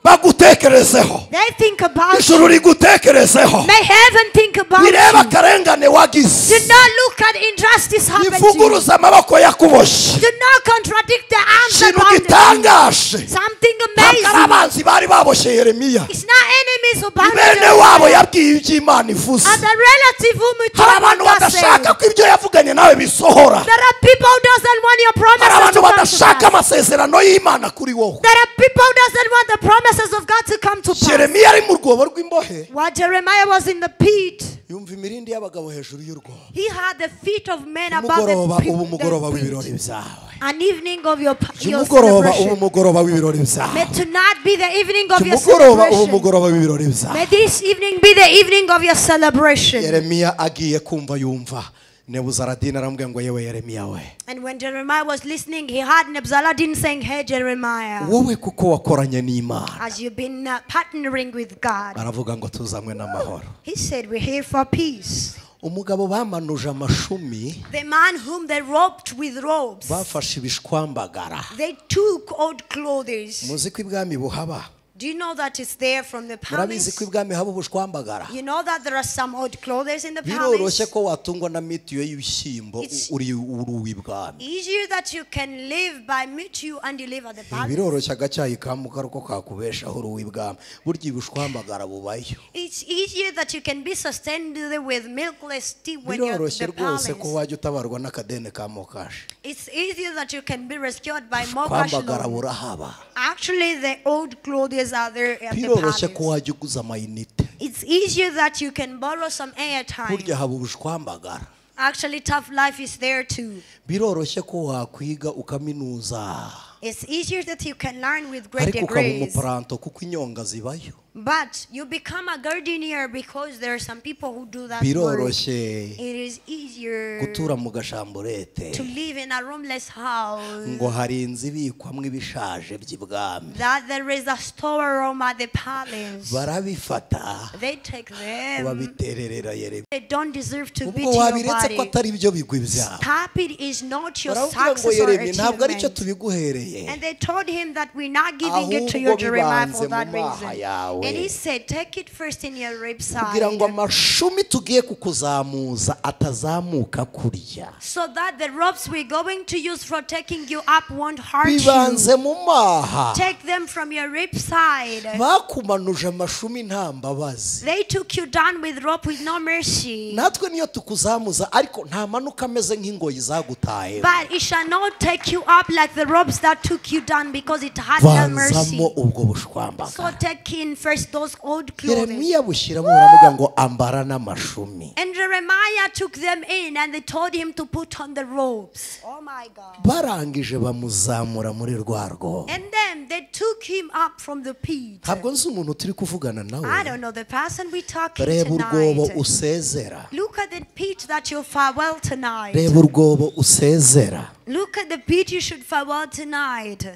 Bagutekerezeho. They think about you. Ijuru rigutekerezeho. May heaven think about Bireba you. akarengane wagize. Do not look at injustice happened to you. Ivuguruza amaboko yakuboshye. Do not contradict the arms Ikintu that bounded you. gitangaje. Something Ntabwo ari amazing. abanzi bari baboshye Yeremiya. It's not enemies who bounded Bene you. wabo yabwiye ibyo Imana ivuze. And the relative whom we Hari told abantu what God said. badashaka ko ibyo yavuganye nawe bisohora. There are people who doesn't want your Hari promises abantu to come to badashaka pass. amasezerano y'Imana kuri wowe. There are people who doesn't want the promises of God to come to pass. Yeremiya ari mu rwobo rw'imbohe, While Jeremiah was in the pit, yumva imirindi y'abagabo hejuru y'urwobo. he had the feet of men above the Umugoroba pit. uba umugoroba The w'ibirori pit. byawe. An evening of your Umugoroba uba celebration. umugoroba w'ibirori byawe. May tonight be the evening of your Umugoroba uba celebration. umugoroba w'ibirori byawe. May this evening be the evening of your celebration. Yeremiya agiye kumva yumva Nebuzaradini aramubwira ngo yewe Yeremiya we, And when Jeremiah was listening, he heard Nebuzaradan saying, hey Jeremiah, wowe kuko wakoranye n'Imana. as you've been partnering with God, Aravuga ngo tuzanywe n'amahoro. he said, we're here for peace. Umugabo bamanuje amashumi, The man whom they roped with ropes, bafashe ibishwambagara. they took old clothes. Muzi ko ibwami buhaba. Do you know that it's there from the Murabizi palace? ko ibwami haba ubushwambagara. You know that there are some old clothes in the Biroroshye palace? ko watungwa na mitiyo y'ibishyimbo uri uw'ibwami. Easier that you can live by mitiyu and you live at the palace. Biroroshye agacyayi ka mukara ko kakubeshaho uri uw'ibwami. Burya ibushwambagara bubayo. It's easier that you can be sustained with milkless tea when you're at Biroroshye the rwose ko palace. wajya utabarwa n'akadene ka mokashi. It's easier that you can be rescued by more cash Kwambagara loan. burahaba. Actually, the old clothes are there at the Biroroshye ko palace. wajya uguza amayinite. It's easier that you can borrow some airtime. Burya haba ubushwambagara. Actually, tough life is there too. Biroroshye ko wakwiga ukaminuza. It's easier that you can learn with great Ariko ukaba degrees. umuparanto kuko inyonga zibayo. But you become a gardener because there are some people who do that work. Biroroshye It is easier gutura mu gashamburete. to live in a roomless house. Ngo hari inzu ibikwamo ibishaje by'ibwami. That there is a storeroom at the palace. Barabifata They take them. babitererera Yeremiya. They don't deserve to be Ubwo to your wabiretse ko body. atari byo bigwi byawe. Stop it is not your Baravuga ngo success or Yeremiya ntabwo aricyo achievement. tubiguhereye. tuguhaye And they told him that we're not giving it to you, Ahubwo Jeremiah, for bibanze that mu maha reason. yawe. And he said, take it first in your rib Kugira ngo side, amashumi tugiye kukuzamuza atazamuka kurya. So that the ropes we're going to use for taking you up won't hurt you. Bibanze mu maha. Take them from your rib side. Bakumanuje amashumi nta mbabazi. They took you down with rope with no mercy. Natwe niyo tukuzamuza ariko nta manuka ameze nk'ingoyi zagutaye. But it shall not take you up like the ropes that took you down, because it had no mercy. Vanzamo ubwo bushwambaga. So take in first those old clothes. Yeremiya bushyiramo baravuga ngo ambara n'amashumi. And Jeremiah took them in and they told him to put on the robes. Oh my God. Barangije bamuzamura muri rwa rwobo. And then they took him up from the pit. Ntabwo nzi umuntu turi kuvugana I nawe. don't know the person we talking Reba urwobo tonight. usezera. Look at the pit that you farewell tonight. Reba urwobo usezera. Look at the pit you should farewell tonight.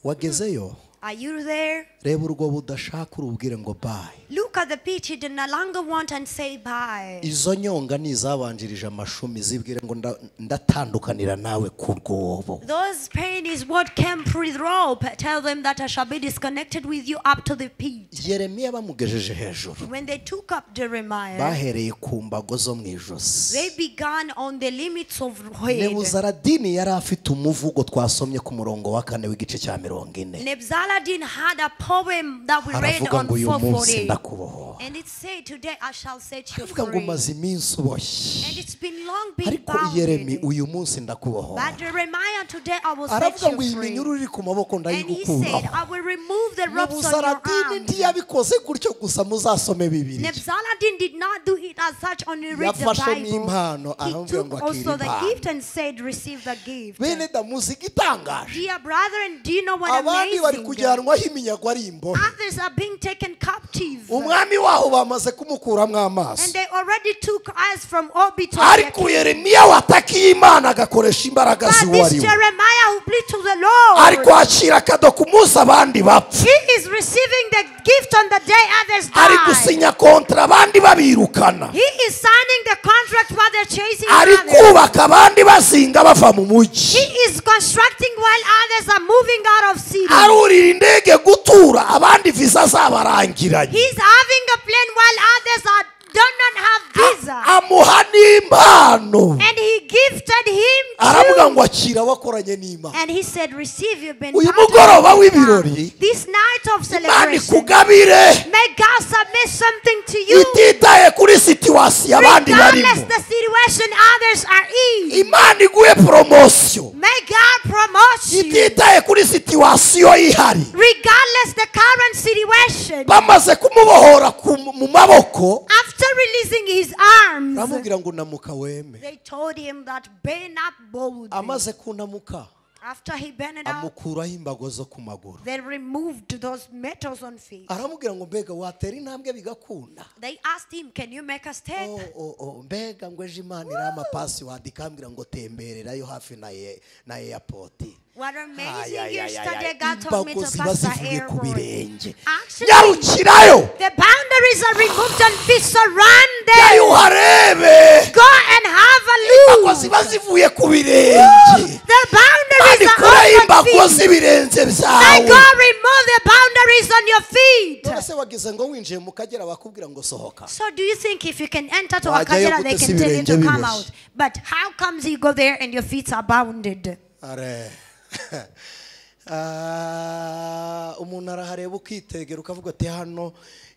Wagezeyo. Are you there? Reba urwobo udashaka urubwire ngo bye. Look at the pit you do no longer want and say bye. Izo nyonga ni izabanjirije amashumi zibwire ngo ndatandukanira nawe ku rwobo. Those pain is what came through the rope. Tell them that I shall be disconnected with you up to the pit. Yeremiya bamugejeje hejuru. When they took up Jeremiah, Bahereye ku mbago zo mu ijosi. they began on the limits of head. Nebuzaradini yari afite umuvugo twasomye ku murongo wa 4 w'igice cya 40. Nebuzaradan had a poem that we read Aravuga on ngo uyu munsi 4:40. ndakubohora. And it said, today I shall set you Aravuga ngo free. umaze iminsi uboshye. And it's been long been Ariko Yeremi bounded. uyu munsi ndakubohora. But Jeremiah, today I will set Aravuga ngo you iyi free. minyururu iri ku maboko And he said, ndayigukuraho. I will remove the ropes on your Nebuzaradini arms. ntiyabikoze gutyo gusa muzasome Bibiliya. Nebuzaradan did not do it as such, only read the Yafashe Bible. n'impano, He aramubwira took ngo akira also the impano. gift and said, receive the gift. Bene da muzika itangaje. Dear brethren, do you know what Abandi bari amazing? kujyanwaho iminyago ari imbohe. Others are being taken captive. Umwami waho bamaze kumukuramo amaso. And they already took us from orbit of their Ariko Yeremiya watakiye Imana agakoresha imbaraga But z'uwo this ari we. Jeremiah who plead to the Lord, Ari kwakira akado ku munsi abandi bapfa. he is receiving the gift on the day others Ari die. gusinya kontra abandi babirukana. He is signing the contract while they're chasing Ari others. kubaka abandi bazinga bava mu mujyi. He is constructing while others are moving out of city. Arurira indege gutura abandi visa zabarangiranye. He's having a plane while others are do not have visa. Amuha n'impano. And he gifted him Aravuga too. ngo akira wakoranye n'Imana. And he said, receive your been Uyu part of mugoroba the w'ibirori, This night of Imana celebration, ikugabire may God submit something to you. ititaye kuri situwasiyo abandi Regardless barimo. the situation others are in. Imana iguhe poromosiyo May God promote you. ititaye kuri situwasiyo ihari. Regardless the current situation. Bamaze kumubohora mu maboko, After releasing his arms, aramubwira ngo namuka weme. they told him that bend up boldly. Amaze kunamuka After he bent up, amukuraho imbago zo ku maguru. they removed those metals on feet. Aramubwira ngo mbega watera intambwe bigakunda. They asked him, can you make a step? Oh, mbega ngo ejo Imana irampa password ikambwira ngo tembererayo hafi na airport. What amazing Ay, ay, ay, yesterday ay, God told me imbago to ziba pass the zivuye ku airport. birenge. Actually, Nyarukirayo. the boundaries are removed on feet, so run Jyayo there. uharebe. Go and have a Imbago look. ziba zivuye ku birenge. The boundaries Imana are ikuraho on imbago your feet. z'ibirenge May byawe. God remove the boundaries on your feet. None se wagize ngo winjiye mu Kagera bakubwira ngo sohoka. So do you think if you can enter to Wajyayo Akagera, they gute can tell you si to ibirenge come biboshye? out? But how comes you go there and your feet are bounded? Are. Umuntu arahareba ukitegera ukavuga ati hano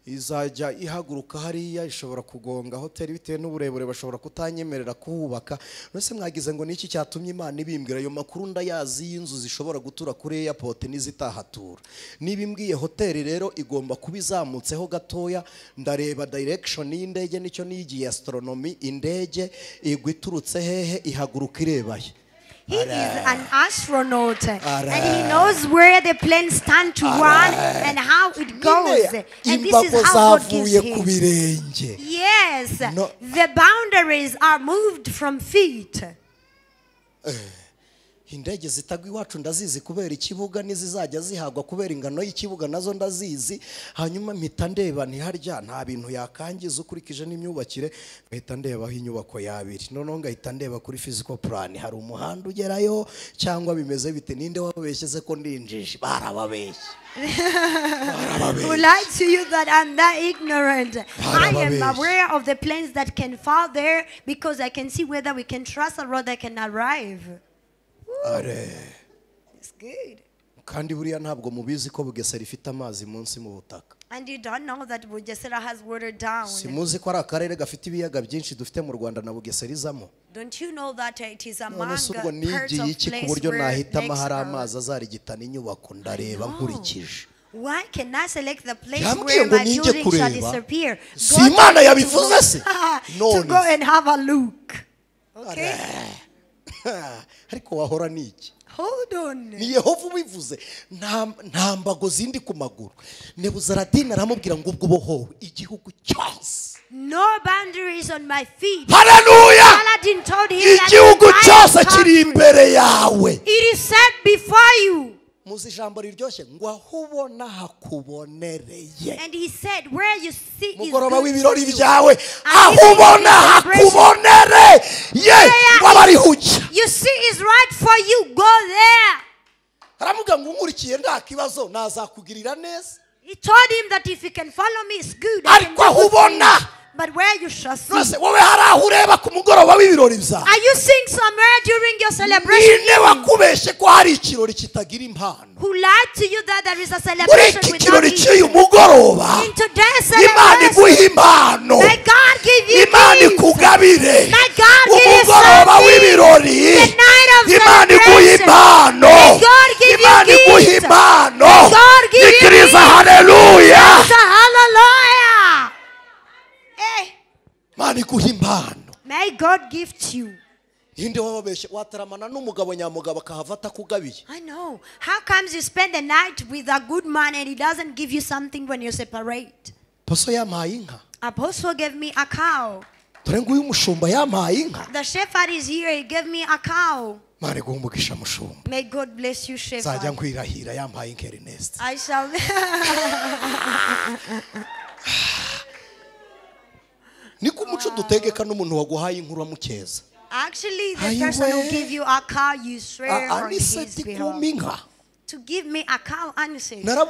izajya ihaguruka hariya ishobora kugonga hoteli bitewe n'uburebure bashobora kutanyemerera kuhubaka. None mwagize ngo niki cyatumye Imana ibimbwira ayo makuru ndayazi y'inzu zishobora gutura kuri airport n'izitahatura. Niba imbwiye hoteli rero igomba kuba izamutseho gatoya, ndareba direction y'indege nicyo nigiye astronomy, indege igwa iturutse hehe ihaguruka irebaye. He is an astronaut and he knows where the plane stand to run and how it goes. And this is how God gives him. Yes, No. The boundaries are moved from feet. Indege zitagwa iwacu ndazizi kubera ikibuga, n'izizajya zihagwa kubera ingano y'ikibuga nazo ndazizi. Hanyuma mpita ndeba ntiharya nta bintu yakangiza ukurikije n'imyubakire, ngahita ndeba aho inyubako yabiri. Noneho ngahita ndeba kuri physical plan, hari umuhanda ugerayo cyangwa bimeze bite? Ninde wababeshye ko ndinjije? Barababeshye. Who lied to you that I'm that ignorant? I am aware of the planes that can fall there because I can see whether we can trust a road that can arrive. It's good. Kandi buriya ntabwo mubizi ko Bugesera ifite amazi munsi mu butaka. And you don't know that Bugesera has water down. Simuzi ko ari akarere gafite ibiyaga byinshi dufite mu Rwanda na Bugesera izamo. Don't you know that it is among parts of place where ku buryo nahitamo hari amazi azarigitana inyubako ndareba nkurikije. Why can I select the place where my building shall disappear? Si Imana yabivuze se? To go and have a look. Okay? Ariko wahora niki? Hold on. Ni Yehova ubivuze. Nta mbago zindi ku maguru. Nebuzaradini aramubwira ngo ubwo bohowe igihugu cyose. No boundaries on my feet. Hallelujah. Saladin told him that igihugu cyose kiri imbere yawe. It is set before you. Muzi ijambo riryoshye ngo aho ubona hakubonereye. And he said where you see is mugoroba w'ibirori byawe aho ubona hakubonereye ngo abarihuja. You see is right for you, go there. Aramuga ngo unkurikiye nta kibazo nazakugirira neza. He told him that if you can follow me it's good. Ariko aho ubona. But where you shall see. Are you seeing somewhere during your celebration? Who lied to you that there is a celebration without you? In today's celebration, may God give you peace. May God give you something. The night of celebration. May God give you gifts. May God give you peace. Hallelujah. Hallelujah. May God gift you. I know. How comes you spend the night with a good man and he doesn't give you something when you separate? Apostle gave me a cow. The shepherd is here. He gave me a cow. May God bless you, shepherd. I shall. Actually, the person who give you a cow, you swear on his behalf. To give me a cow, honestly. I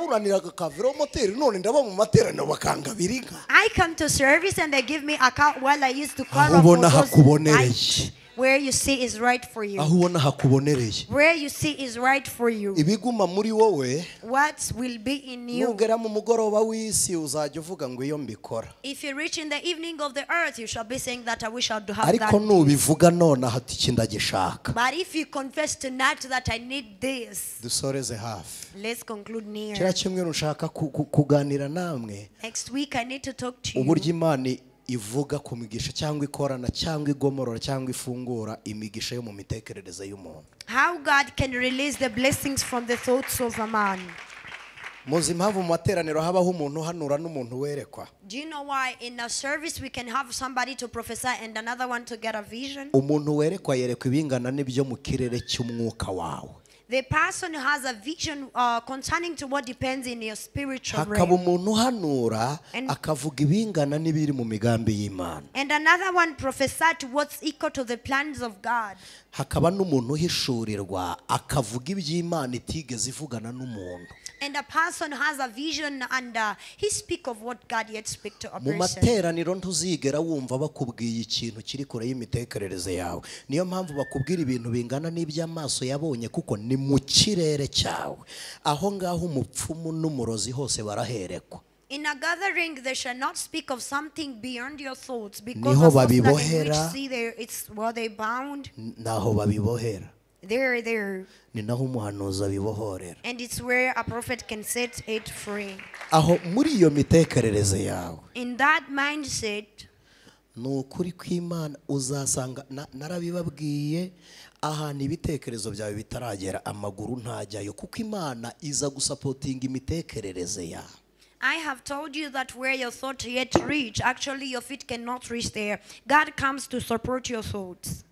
come to service and they give me a cow while I used to quarrel for those nights. Where you see is right for you. Where you see is right for you. What will be in you? If you reach in the evening of the earth, you shall be saying that I wish I would have that. But if you confess tonight that I need this, let's conclude near. Next week I need to talk to you. Ivuga ku migisha cyangwa ikorana cyangwa igomorora cyangwa ifungura imigisha yo mu mitekerereze y'umuntu. How God can release the blessings from the thoughts of a man. Muzi impamvu mu materaniro habaho umuntu uhanura n'umuntu werekwa? Do you know why in a service we can have somebody to prophesy and another one to get a vision? Umuntu werekwa yerekwa ibingana n'ibyo mu kirere cy'umwuka wawe. The person who has a vision concerning to what depends in your spiritual realm. And another one prophesied to what's equal to the plans of God. And a person has a vision and he speak of what God yet speak to a person. In a gathering, they shall not speak of something beyond your thoughts, because the thoughts that in which see there, it's where they bound. There, there. And it's where a prophet can set it free. In that mindset, nukuri kw'Imana uzasanga narabibabwiye ahantu ibitekerezo byawe bitaragera amaguru ntajyayo kuko Imana iza gusapotinga imitekerereze yawe. I have told you that where your thought yet reach, actually your feet cannot reach there. God comes to support your thoughts.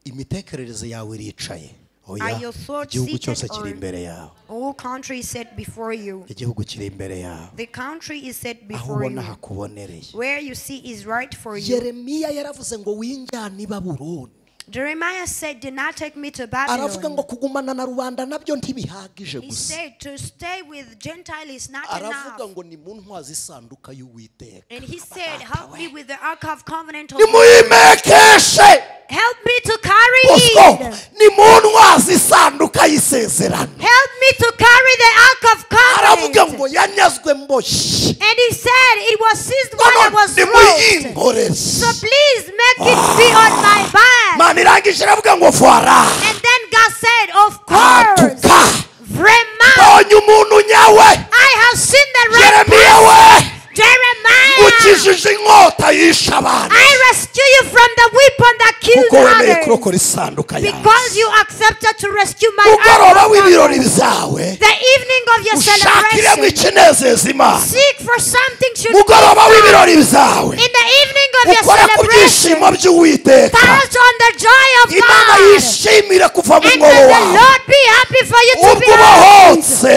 Imitekerereze yawe iricaye. Are your thoughts Igihugu cyose seated kiri or imbere yawe. all country is set before you? Igihugu kiri imbere yawe. The country is set Aho before ubona you. hakubonereye. Where you see is right for you. Yeremiya yaravuze ngo winjyane i Babuloni. Jeremiah said, "Do not take me to Aravuga Babylon." ngo kugumana na rubanda nabyo ntibihagije He gusa. said, to stay with Gentile is not Aravuga enough. ngo ni mu ntwazi isanduka y'Uwiteka. And he said, help me with the Ark of Covenant of God. Nimuyimekeshe. Help me to carry Bosco, it. ni mu ntwazi isanduka y'isezerano. Help me to carry the Ark of Aravuga Covenant. ngo yanyazwe mboshye. And he said, it was seized while I None was roped. nimuyinkorere. So please make it be on my back. Imana irangije iravuga ngo voila. And then God said, of course, Atuka. vraiment, Mbonye umuntu nyawe. I have seen the right Yeremiya we. Jeremiah. Ngukijije inkota yishe abantu. I rescue you from the weapon that killed Kuko wemeye others. kurokora isanduka yawe. Because you accepted to rescue my Mugoroba Ark of w'ibirori Covenant. byawe. The evening of your Ushakiremo celebration, ikinezeza Imana. seek for something should Mugoroba w'ibirori byawe. In the evening of your Ukora ku byishimo celebration, by'Uwiteka. touch on the joy of Imana God. yishimire kuva mu And mwobo may the wawe. Lord be happy for you to be Ubwo happy. ubohotse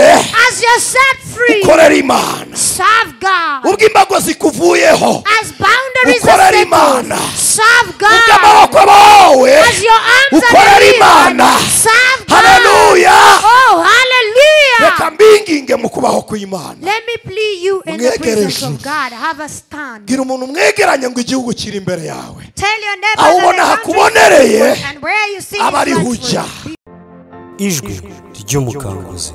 As you're set free, ukorera Imana. serve God. Ubwo imbago zikuvuyeho As boundaries are ukorera settled, Imana. serve Ubwo God. amaboko bawe As your arms are ukorera delivered, Imana. serve God. Haleluya. Oh, hallelujah. Reka mbinginge mu kubaho kw'Imana. Let me plead you in the Mwegere presence ijuru. of God. Have a stand. Bwira umuntu mwegeranye ngo igihugu kiri imbere yawe. Tell your neighbor Aho that ubona the country hakubonereye is and where you see aba is ariho right for ujya. you. Ijwi ry'umukanguzi.